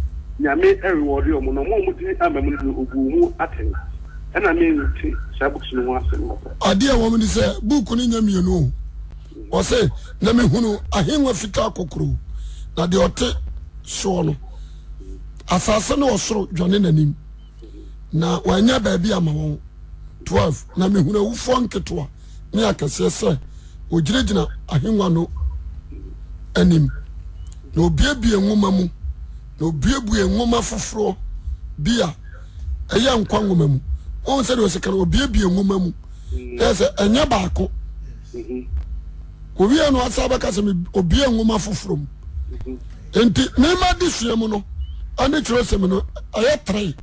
Nyame reward wɔn, na wɔn a wɔn din amma mu no deɛ obuu wɔn atɛn. Ɛna me nte saa books no ho asɛm papa. Adeɛ a ɛwɔ mu ne sɛ book no nyɛ mmienu o. Ɔse na mehunu ahengua fitaa kokuroo, na deɛ ɔte soɔ no, asase ne ɔsoro dwane n'anim, na wɔanya baabi ama wɔn. 12 na mehunu awufoɔ nketewa ne akɛseɛ sɛ wɔgyinagyina ahengua no anim, na obiebie nwoma mu, na obuebue nwoma foforɔ bi a ɛyɛ nkwa nwoma mu. Wɔn sɛ deɛ ɔsɛ kan obiebie nwoma mu, ɛyɛ sɛ ɛnyɛ baako. Owie no asa bɛka sɛ obie nwoma foforɔ mu. Nti mema de sua mu no ɛne kyerɛsɛm no ɛyɛ three.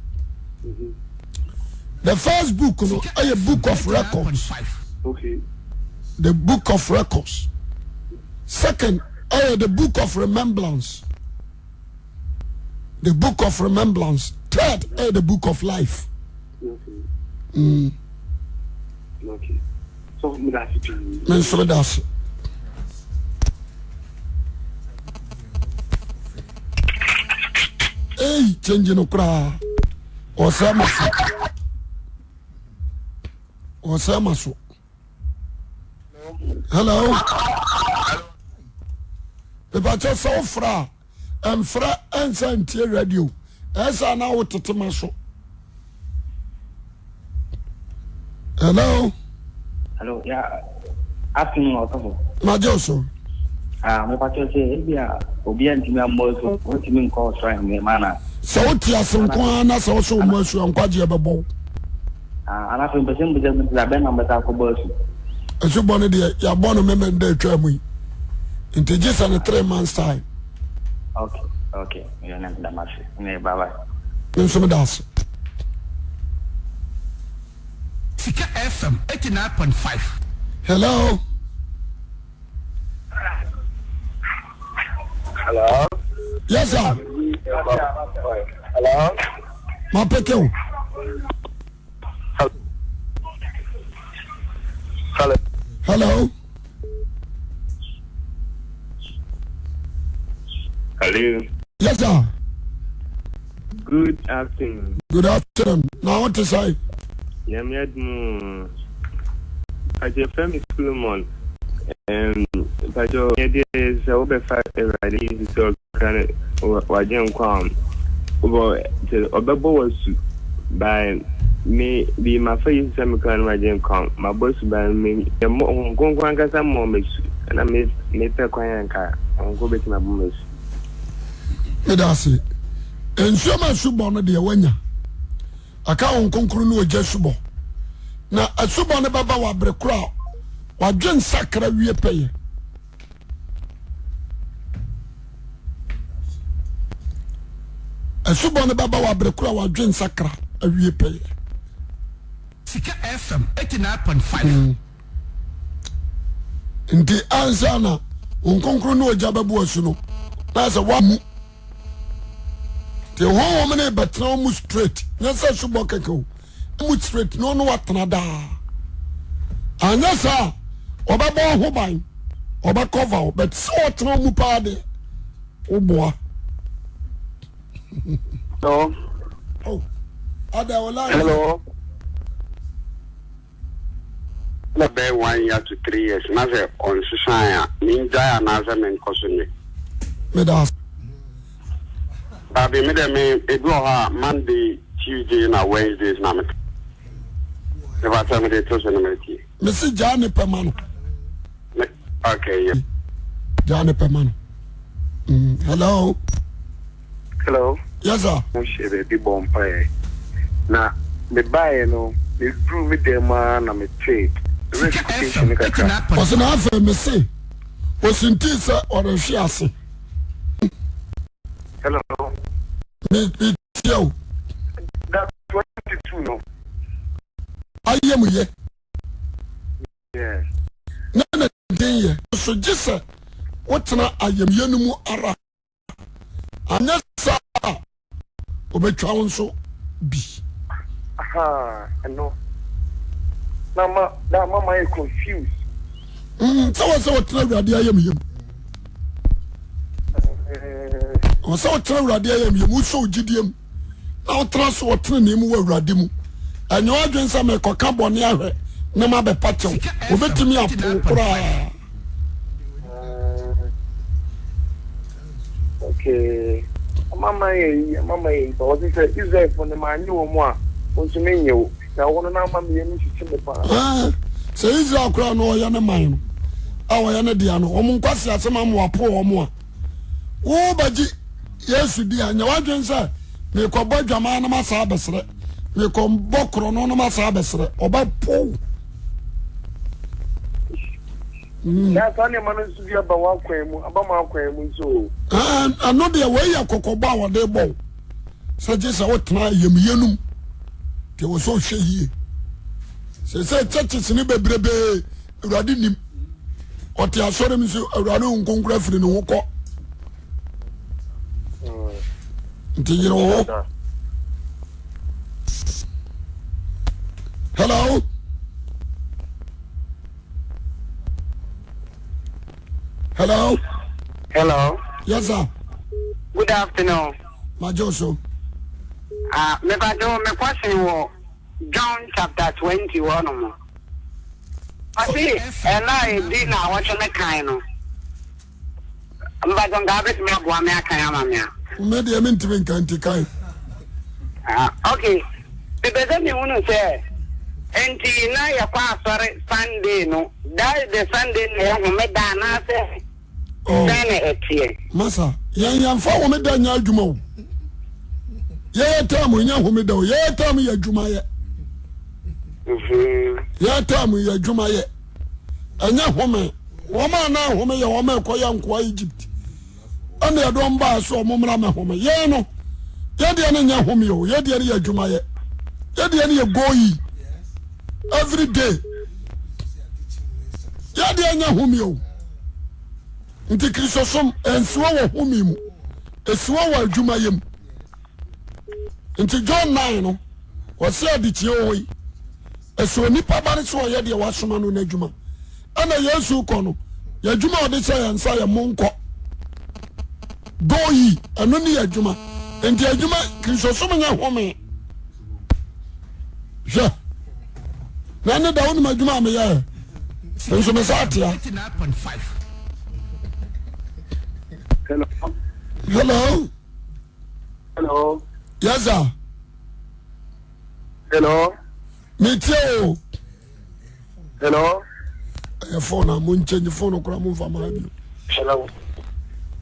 The first book no ɛyɛ book of records. Okay. The book of records. Second ɛyɛ the book of remembrance. The book of remembrance. Third ɛyɛ the book of life. Okay. Okay. So me nso meda ase. Ei, change no koraa. Ɔsɛ ma so. Ɔsɛ ma so. Hello. Mepakyɛ sɛ wofrɛ a ɛmfrɛ ɛnsa ntie radio ɛsɛ na wotete ma so. Hello. Hello, yeah. Afternoon, Ọsọfo. Magye wo so. Ah, mo pakyɛ sɛ ebi a obi a ntumi ammɔ asu, ɔntumi nkɔ ɔsoro ahemman mu ana? Sɛ wote ase nko ara na sɛ wosɛ ɔmmɔ asu a nkwagyeɛ bɛbɔ wo. Ah, ana afei mpɛ sɛ mbisa mu sɛ abɛn na mbɛsa akɔbɔ asu. Asubɔ no deɛ yɛabɔ no mɛmɛ da atwa mu yi. Nti gye sɛ no 3 months time. Okay, okay. Meyɛ ne meda mase. Ne bye bye. Me nso meda ase. Sika FM 89.5. Hello. Hello. Yes, sir. Hello. Ma peke o. Hello. Hello. Hello. Yes, sir. Good afternoon. Good afternoon. Na what is I? Nyame adum. Aje fɛ mi Solomon. Mpakyɛw, yɛ deɛ sɛ wobɛfa Awurade Yesu sɛ ɔkra ne wagye nkwa a, wobɔ sɛ ɔbɛbɔ w'asu by me bi mafa Yesu sɛ me kra ne wagye nkwa mabɔ asu by me yɛ mmɔ Honhom Kronkron ankasa mmɔ m'asu ɛna me mepɛ kwan a nka Honhom Kronkron bɛtumi abɔ m'asu. Meda ase. Nsuo ma asubɔ no deɛ wanya. Aka Honhom Kronkron ne ogya asubɔ. Na asubɔ no bɛba wɔ abere koro a wadwen sakra wie pɛyɛ. Asubɔ no bɛba wɔ abere koro a wadwen sakra awie pɛyɛ. Sika FM 89.5. Nti ansa na Honhom Kronkron ne ogya bɛbɔ asu no, na sɛ wamu Nti honhom no bɛtena wo mu straight, nyɛ sɛ subɔ kɛkɛ o, mu straight na ɔne watena daa. Anyɛ saa a, ɔbɛbɔ ho ban, ɔbɛkɔva wo, but sɛ ɔtena wo mu paa deɛ, woboa. Hello. Oh, ada wo line. Hello. Na bɛyɛ one year to three years na sɛ ɔnsesae a mengyae anaasɛ menkɔ so nyɛ. Meda ase. Dabi me dɛ me ebi wɔ hɔ a Monday, Tuesday na Wednesdays na me mefa sɛ mede to so no matie. Mese gyaa ne pɛ ma no. Me okay yɛ. Gyaa ne pɛ ma no. Mm, hello. Hello. Yes sir. Mo hyɛ baabi bɔ mpaeɛ. Na me baeɛ no, me duru me dan mu ara na me tee Sika FM 89.5. Ɔse na afei me se osintii sɛ ɔrehwe ase. Hello. Me me tia o. Da 22 no. Ayɛ mu yɛ. Na na den yɛ. So gye sɛ wotena ayamyɛ no mu ara. Anyɛ saa a, ɔbɛtwa wo nso bi. Ahaa, ɛno. Na ma, na ama mayɛ confused. Mm, sɛ wɔ sɛ wɔtena Awurade ayamyɛ mu. Wɔ sɛ wɔtena Awurade ayamyɛ mu, wosɔ wo gyidie mu, na wotena so wɔ tenenee mu wɔ Awurade mu. Ɛnyɛ w'adwene sɛ mekɔka bɔne ahwɛ na mabɛpa kyɛw. Wɔbɛtumi apo koraa. Okay. Amama yɛ yi, amama yɛ yi. Ɔsi sɛ Israelfo no maa nye wɔn a, wɔn nso me nye wo. Na wɔn no ama me yɛ mu hyekye me paa. Sɛ Israel koraa no ɔyɛ ne man no a ɔyɛ ne dea no, wɔn nkwasi asɛm ama wɔapo wɔn a, wobɛgye Yesu di a, nyɛ w'adwene sɛ mekɔbɔ adwaman no ma saa abɛsrɛ, mekɔbɔ korɔno no ma saa abɛsrɛ, ɔbɛpo. Mm. Na saa nneɛma no nso bi aba w'akwan mu, aba m'akwan mu nso o. Ɛno deɛ wei yɛ kɔkɔbɔ a wɔde bɔ wo sɛ gye sɛ wotena ayamyɛ no mu deɛ wɔ sɛ ɔhwɛ yie sɛ sɛ churches no bebrebee awurade nim ɔte asɔre mu nso awurade nkonkora firi ne ho kɔ nti yere wo ho hello hello hello yes sir good afternoon magye so ah mepatɛ me question wɔ John chapter 20 hɔ nom ɔse ɛna a ɛdi na awɔtwe ne kan no Mpatsɔ nka abɛtumi aboa me akan ama me a. Me deɛ mentumi nka nti kan. Ah, ok. Mepɛ sɛ mehunu sɛ nti na yɛkɔ asɔre Sunday no, that is the Sunday na ɛyɛ homeda anaasɛ oh. sɛn na ɛteɛ? Masa, yɛn yɛmfa homeda nyɛ adwuma o. Yɛyɛ tam nyɛ homeda o. Yɛyɛ tam yɛ adwuma yɛ. Mhm. Yɛyɛ tam yɛ adwuma yɛ. Ɛnyɛ home. Wɔn a na home yɛ wɔn a ɛkɔyɛ nkoa Egypt. Ɛna yɛde wɔn baa so wɔn mmra mɛhome. Yɛn no, yɛn deɛ no nyɛ home o. Yɛn deɛ no yɛ adwumayɛ. Yɛn deɛ no yɛ goyi every day. Yɛn deɛ nyɛ home o. Nti Kristosom ɛnsiwɔ wɔ home mu, ɛsiwɔ wɔ adwumayɛ mu. Nti John 9 no, wɔsi adekyeɛ wɔ hɔ yi. Ɛsɛ onipa ba no sɛ ɔyɛ deɛ wasoma no n'adwuma. Ɛna Yesu kɔ no, yɛ adwuma a ɔde hyɛ yɛn nsa yɛ mo nkɔ. Go yi, ɛno ne yɛ adwuma. Nti adwuma, Kristosom nyɛ home. Hwɛ, na ɛne da wonim adwuma a meyɛɛ. Nso me sa atea. Hello. Hello. Hello. Yes sir. Hello. Me tie o. Hello. Ɛyɛ phone a mo nkyɛnyi phone koraa mo nfa maa bi. Hello.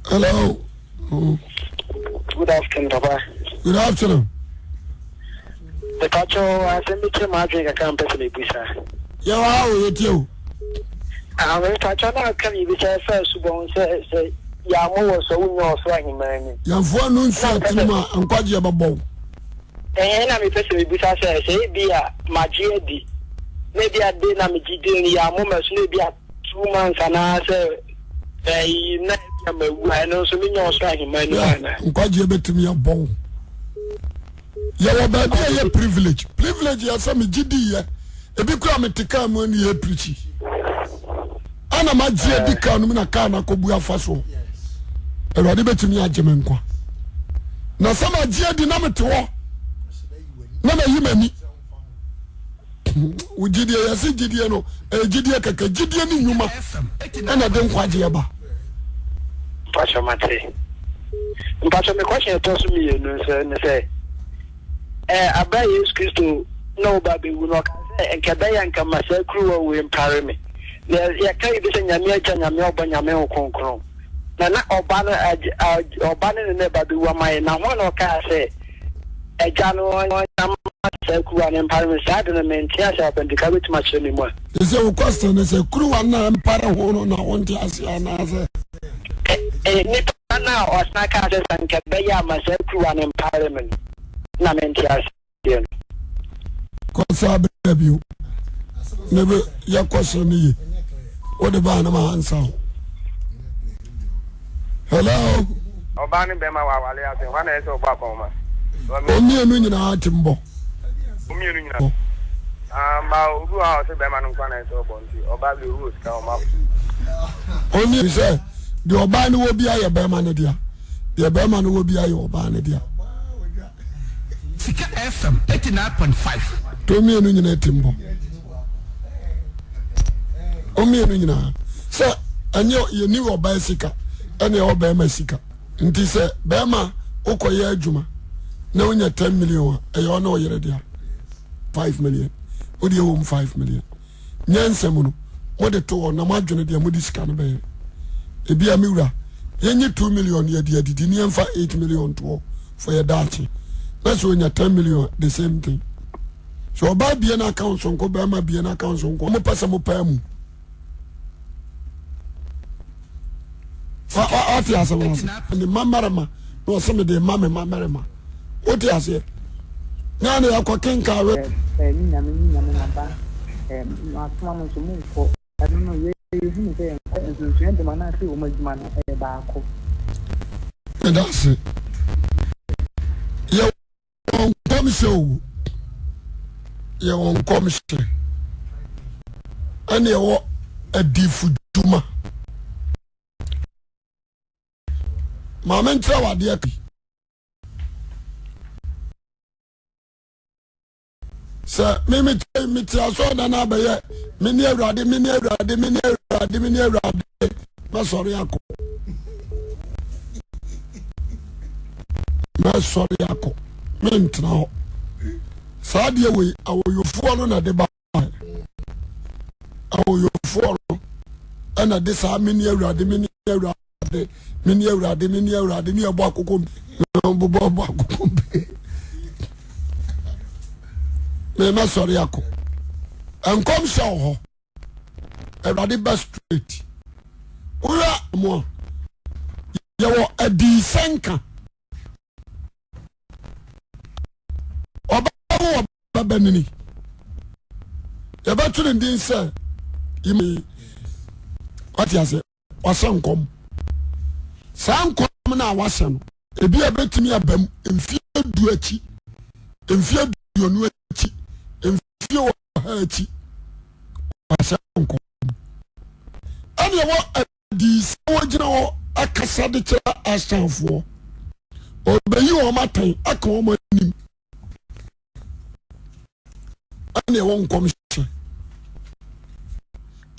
Hello. Mm. Good afternoon, Papa. Good afternoon. Mepacho asɛm bi kyerɛ m'adwene kakra mpɛ sɛ mebisa. Yɛ wɔ ha o, yɛtie o. Ah, mepacho na aka biribi sɛ ɛfa asubɔ ho sɛ sɛ yɛammɔ wɔ so a wonnya ɔsoro ahemman mu. Yɛmfoɔ no nsu atirim a nkwagyeɛ bɛbɔ wo. Ɛhɛn na mepɛ sɛ mebisa sɛ sɛ ebi a magye adi na ebi a de na megye di no yɛammɔ m'asu na ebi a 2 months anaasɛ ɛyi na ebi a mawu a ɛno nso menya ɔsoro ahemman no mu anaa? Nkwagyeɛ bɛtumi abɔ wo. Yɛwɔ baabi a yɛ privilege. Privilege yɛ sɛ megye di yɛ. Ebi kura mete kaa mu ne yɛ pirikyi. Ana magye adi kaa no mu na kaa no akɔbu afa so. Awurade bɛtumi agye me nkwa. Na sɛ magye adi na mete hɔ na mayi m'ani. Wo gyidie yɛse gyidie no ɛyɛ gyidie kɛkɛ gyidie ne nnwuma ɛna ɛde nkwagyeɛ ba. Mpatsɔ mate. Mpatsɔ me question ɛtɔ so mienu nso ne sɛ ɛɛ abira Yesu Kristo na ɔba abɛwu no ɔka sɛ nka ɛbɛyɛ nka ma saa kuruwa wei mpare me. Na yɛka yi bi sɛ Nyame Agya, Nyame Ɔba, Nyame Ho Kronkron. Na na ɔba no ɔba no ne na ɛba bɛwu ama yɛ na ho na ɔkaa sɛ Agya no ama saa kuruwa no mpare me. Saa de no mente ase papa nti ka wobɛtumi akyerɛ me mu a. Ɛsɛ wo question ne sɛ kuruwa no a ɛmpare ho no na wonte ase anaasɛ? Nipa no a ɔsan kaa sɛ sɛ nka ɛbɛyɛ a ma saa kuruwa no mpare me no na mente aseɛ no. Kɔsa bra bio ne bɛ yɛ kɔhyɛ no ye wode baa no ma ansa ho. Hello. Ɔbaa ne bɛrima wɔ awale ase hwan na ɛsɛ ɔbɔ akɔnma. Ɔmmienu nyinaa te mbɔ. Ɔmmienu nyinaa. Ah, ma obi wɔ ha ɔsɛ bɛrima no nkwa na ɛsɛ ɔbɔ nti ɔbaa bi obi wɔ sika ɔma. Ɔmmienu sɛ deɛ ɔbaa no wɔ bi ayɛ bɛrima no dea deɛ bɛrima no wɔ bi ayɛ ɔbaa no dea. Sika FM 89.5. To mmienu nyinaa ti mbɔ. Ɔmmienu nyinaa sɛ ɛnyɛ yɛni ɔbaa sika ɛne ɛwɔ bɛrima sika nti sɛ bɛrima wokɔyɛ adwuma na wonya 10 million a ɛyɛ ɔne ɔyere dea 5 million wode ɛwɔ mu 5 million. Nyansa mu no, mode to hɔ na moadwene deɛ mode sika no bɛyɛ. Ebia me wura, yɛnye 2 million yɛde adidi ne yɛmfa 8 million to hɔ for yɛ daakye. Na sɛ onya 10 million the same thing. Sɛ ɔbaa bie no account sonko, bɛrima bie no account sonko, mo pɛ sɛ mo paa mu. Ɔte asɛm no ase. Ne mma mmarima na ɔsɛ mede ma me mma mmarima. Wote aseɛ? Na ne yɛkɔ kenkan we. Me nyame, me nyame, maba, masoma mo nso monkɔ. Ɛno no, yɛhunu sɛ nsonsonoeɛ dɛm anaasɛ wɔn adwuma no yɛ baako. Meda ase. Yɛwɔ nkɔmhyɛ o. Yɛwɔ nkɔmhyɛ. Ɛne ɛwɔ adifudwuma. Maame nkyerɛ wo adeɛ bi. Sɛ me me te me te asɔre dan abɛyɛ me ne awurade me ne awurade me ne awurade me ne awurade mɛsɔre akɔ mɛsɔre akɔ mentena hɔ saa deɛ wei awoyofoɔ no na de ba Ahoyofoɔ no ɛna de saa mene awurade mene awurade mene awurade mene awurade ne ɛbɔ akoko bobɔ bɔ akoko mpe mɛmɛ sɔre akɔ nkɔm hyɛ wɔ hɔ awurade ba straight woyɛ mo a yɛwɔ adiisɛnka ɔbɛwo ɔbabanini yɛbɛto ne din sɛ wate ase wahyɛ nkɔm saa nkɔm no a wahyɛ no ebi a ɛbɛtumi aba mu mfie du akyi mfie aduonu akyi mfie ɔha akyi wahyɛ nkɔm ɛne ɛwɔ Dii sɛ wɔgyina hɔ akasa de kyerɛ asanfoɔ. Ɔbɛyi wɔn atɛn aka wɔn anim. Ɛne ɛwɔ nkɔmhyɛ.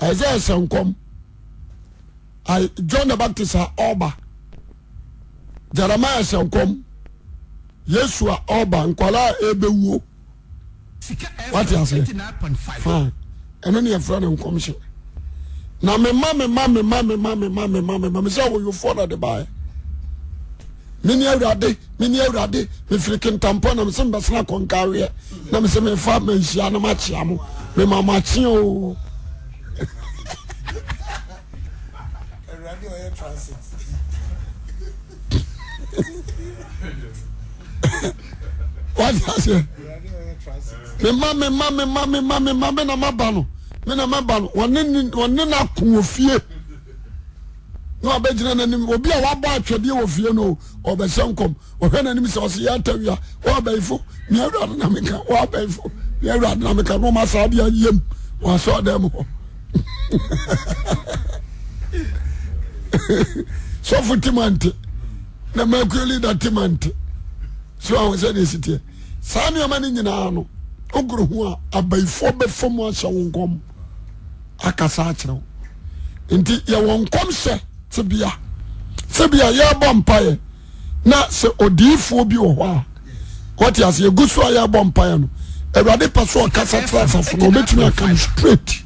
Isaiah hyɛ nkɔm. John the Baptist a ɔba. Jeremiah hyɛ nkɔm. Yesu a ɔba nkwadaa a ɛbɛwuo. Wate aseɛ? Fine. Ɛno ne yɛfrɛ no nkɔmhyɛ. Na mema mema mema mema mema mema mema me sɛ awoyofoɔ na de baeɛ. Mene awurade mene awurade mefiri kentampɔ na mesɛ mbɛsena kɔnkaweɛ na mesɛ mefa manhyia na makyea mo mema makye o. Wate aseɛ? Mema mema mema mema mema me na maba no me na maba no wɔne wɔne no ako wɔ fie na wabɛgyina n'anim obi a wabɔ atwɛdeɛ wɔ fie no ɔbɛhyɛ nkɔm ɔhwɛ n'anim sɛ ɔsɛ yɛ atawia wɔabɛyifo me awurade na meka wɔabɛyifo me awurade na meka na ɔma saa adeɛ ayam wɔ asɔɔdan mu hɔ sɔfo timante na makuo leader timante so ahun sɛ deɛ si teɛ saa nneɛma no nyinaa no ogoro ho a abayifoɔ bɛfa mu ahyɛ wo nkɔm akasa akyerɛ wo nti yɛwɔ nkɔmhyɛ tebea sɛbia yɛrebɔ mpaeɛ na sɛ odiyifoɔ bi wɔ hɔ a wɔte ase yɛgu so a yɛrebɔ mpaeɛ no awurade pɛ so ɔkasa kyerɛ asafo no ɔbɛtumi aka no straight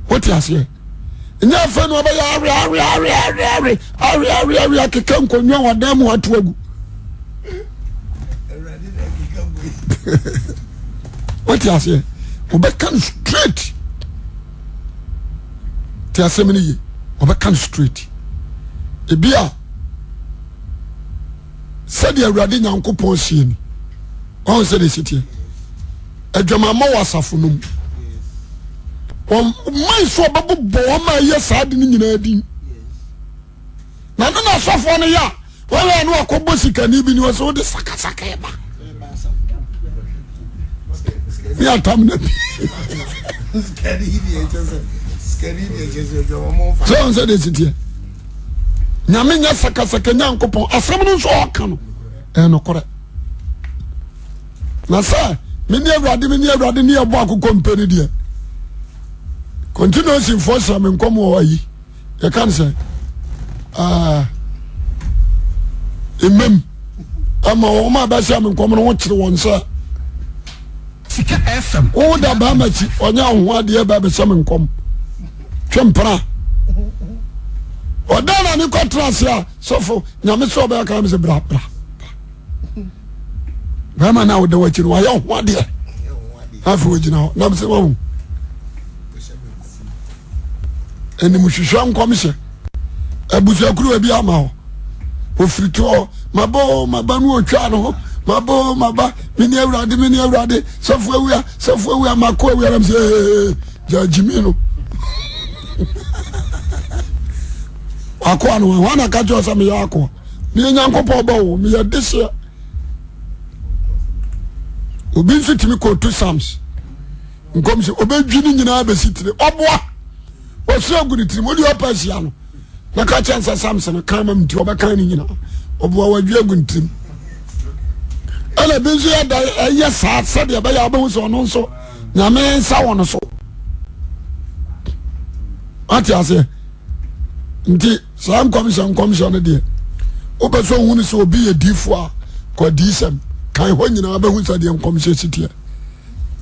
wote aseɛ nyɛ afei na ɔbɛyɛ awe awe awe awe awe awe awe awe akeka nkonnwa wɔ dan mu ato agu wote aseɛ ɔbɛka no straight te asɛm no ye ɔbɛka no straight ebi a sɛdeɛ awurade nyankopɔn sie ni ɔn sɛdeɛ ɛsi teɛ adwamammɔ wɔ asafo no mu wɔn man so ɔbɛbobɔ wɔn a ɛyɛ saa de no nyinaa din na ne na asɔfoɔ no yɛ a wɔyɛ no akɔbɔ sikani bi ni wɔ sɛ wode sakasaka ɛba ne atam na bi sɛ ɔn sɛ deɛ ɛsi teɛ nyame nyɛ sakasaka nyankopɔn asɛm no nso ɔka no ɛyɛ nokorɛ na sɛ mene awurade mene awurade ne yɛbɔ akokɔ mpɛ no deɛ continuation foɔ hyɛ me nkɔm wɔ ayi yɛka no sɛ mmam ama wɔn a bɛhyɛ me nkɔm no ho kyerɛ wɔn sɛ Sika FM. Wo da bɛrima akyi ɔnyɛ ahoho adeɛ bɛ bɛhyɛ me nkɔm twe mpena ɔda na ne kɔtena ase a sɔfo nyame sɛ ɔbɛyɛ ka me sɛ bra bra bɛrima no a woda w'akyi no wayɛ ho adeɛ afei wɔgyina hɔ nam sɛ wahu animhwehwɛ nkɔmhyɛ abusuakuruwa bi ama hɔ ofiri to hɔ maba o maba no otwa no ho maba o maba mene awurade mene awurade sɔfo awia sɔfo awia mako awia nam sɛ ee gya gyimi no akoa no wɔn na ka kyerɛ sɛ meyɛ akoa meyɛ nyankopɔn ba o meyɛ dehyeɛ obi nso tumi kɔɔtu psalms nkɔm sɛ ɔbɛdwi ne nyinaa bɛsi tire ɔboa ɔsoro agu ne tirim wode ɔpɛ ahyia no na ka kyɛn sɛ samson kan ma nti ɔbɛkan ne nyinaa ɔboa wadwi agu ne tirim ɛna bi nso yɛ da ɛyɛ saa sɛdeɛ ɛbɛyɛ abɛhu sɛ ɔno nso nyame nsa wɔ no so ate aseɛ nti saa nkɔmhyɛ nkɔmhyɛ no deɛ wopɛ sɛ ohunu sɛ obi yɛ diifoɔ a kɔ adiisɛm kan hɔ nyinaa bɛhu sɛ deɛ nkɔmhyɛ si teɛ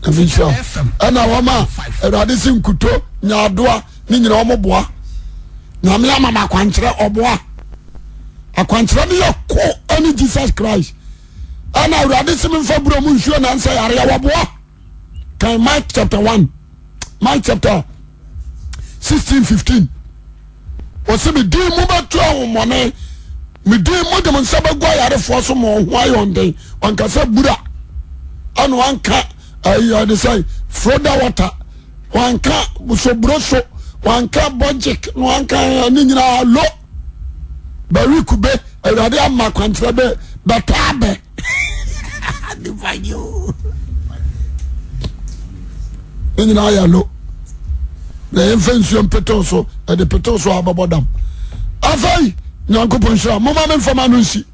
Nyame nhyira wo. Ɛna wɔn a Awurade si nkuto nyaadoa ne nyina wɔn boa. Nyame ama ma akwankyerɛ ɔboa. Akwankyerɛ no yɛ ko ɛne Jesus Christ. Ɛna Awurade si memfa buro mu nsuo na nsɛ yareɛ wɔboa. Kan Mark chapter 1 Mark chapter 16 15. Wɔsi me din mu bɛtu ahomɔne me din mu de mo nsa bɛgu ayarefoɔ so ma ɔho ayɛ ɔnden wankasa bura ɛna wanka ɛyi ɔde sɛ froda water wanka soburo so wanka bɔgyek na wanka ne nyinaa lo bɛwi kube awurade ama kwankyerɛ bɛ bɛtɔ abɛ ne nyinaa yɛ lo na yɛmfa nsuo mpetew so ɛde petew so a bɛbɔ dam afei nyankopɔn nhyira moma me mfama no nsi.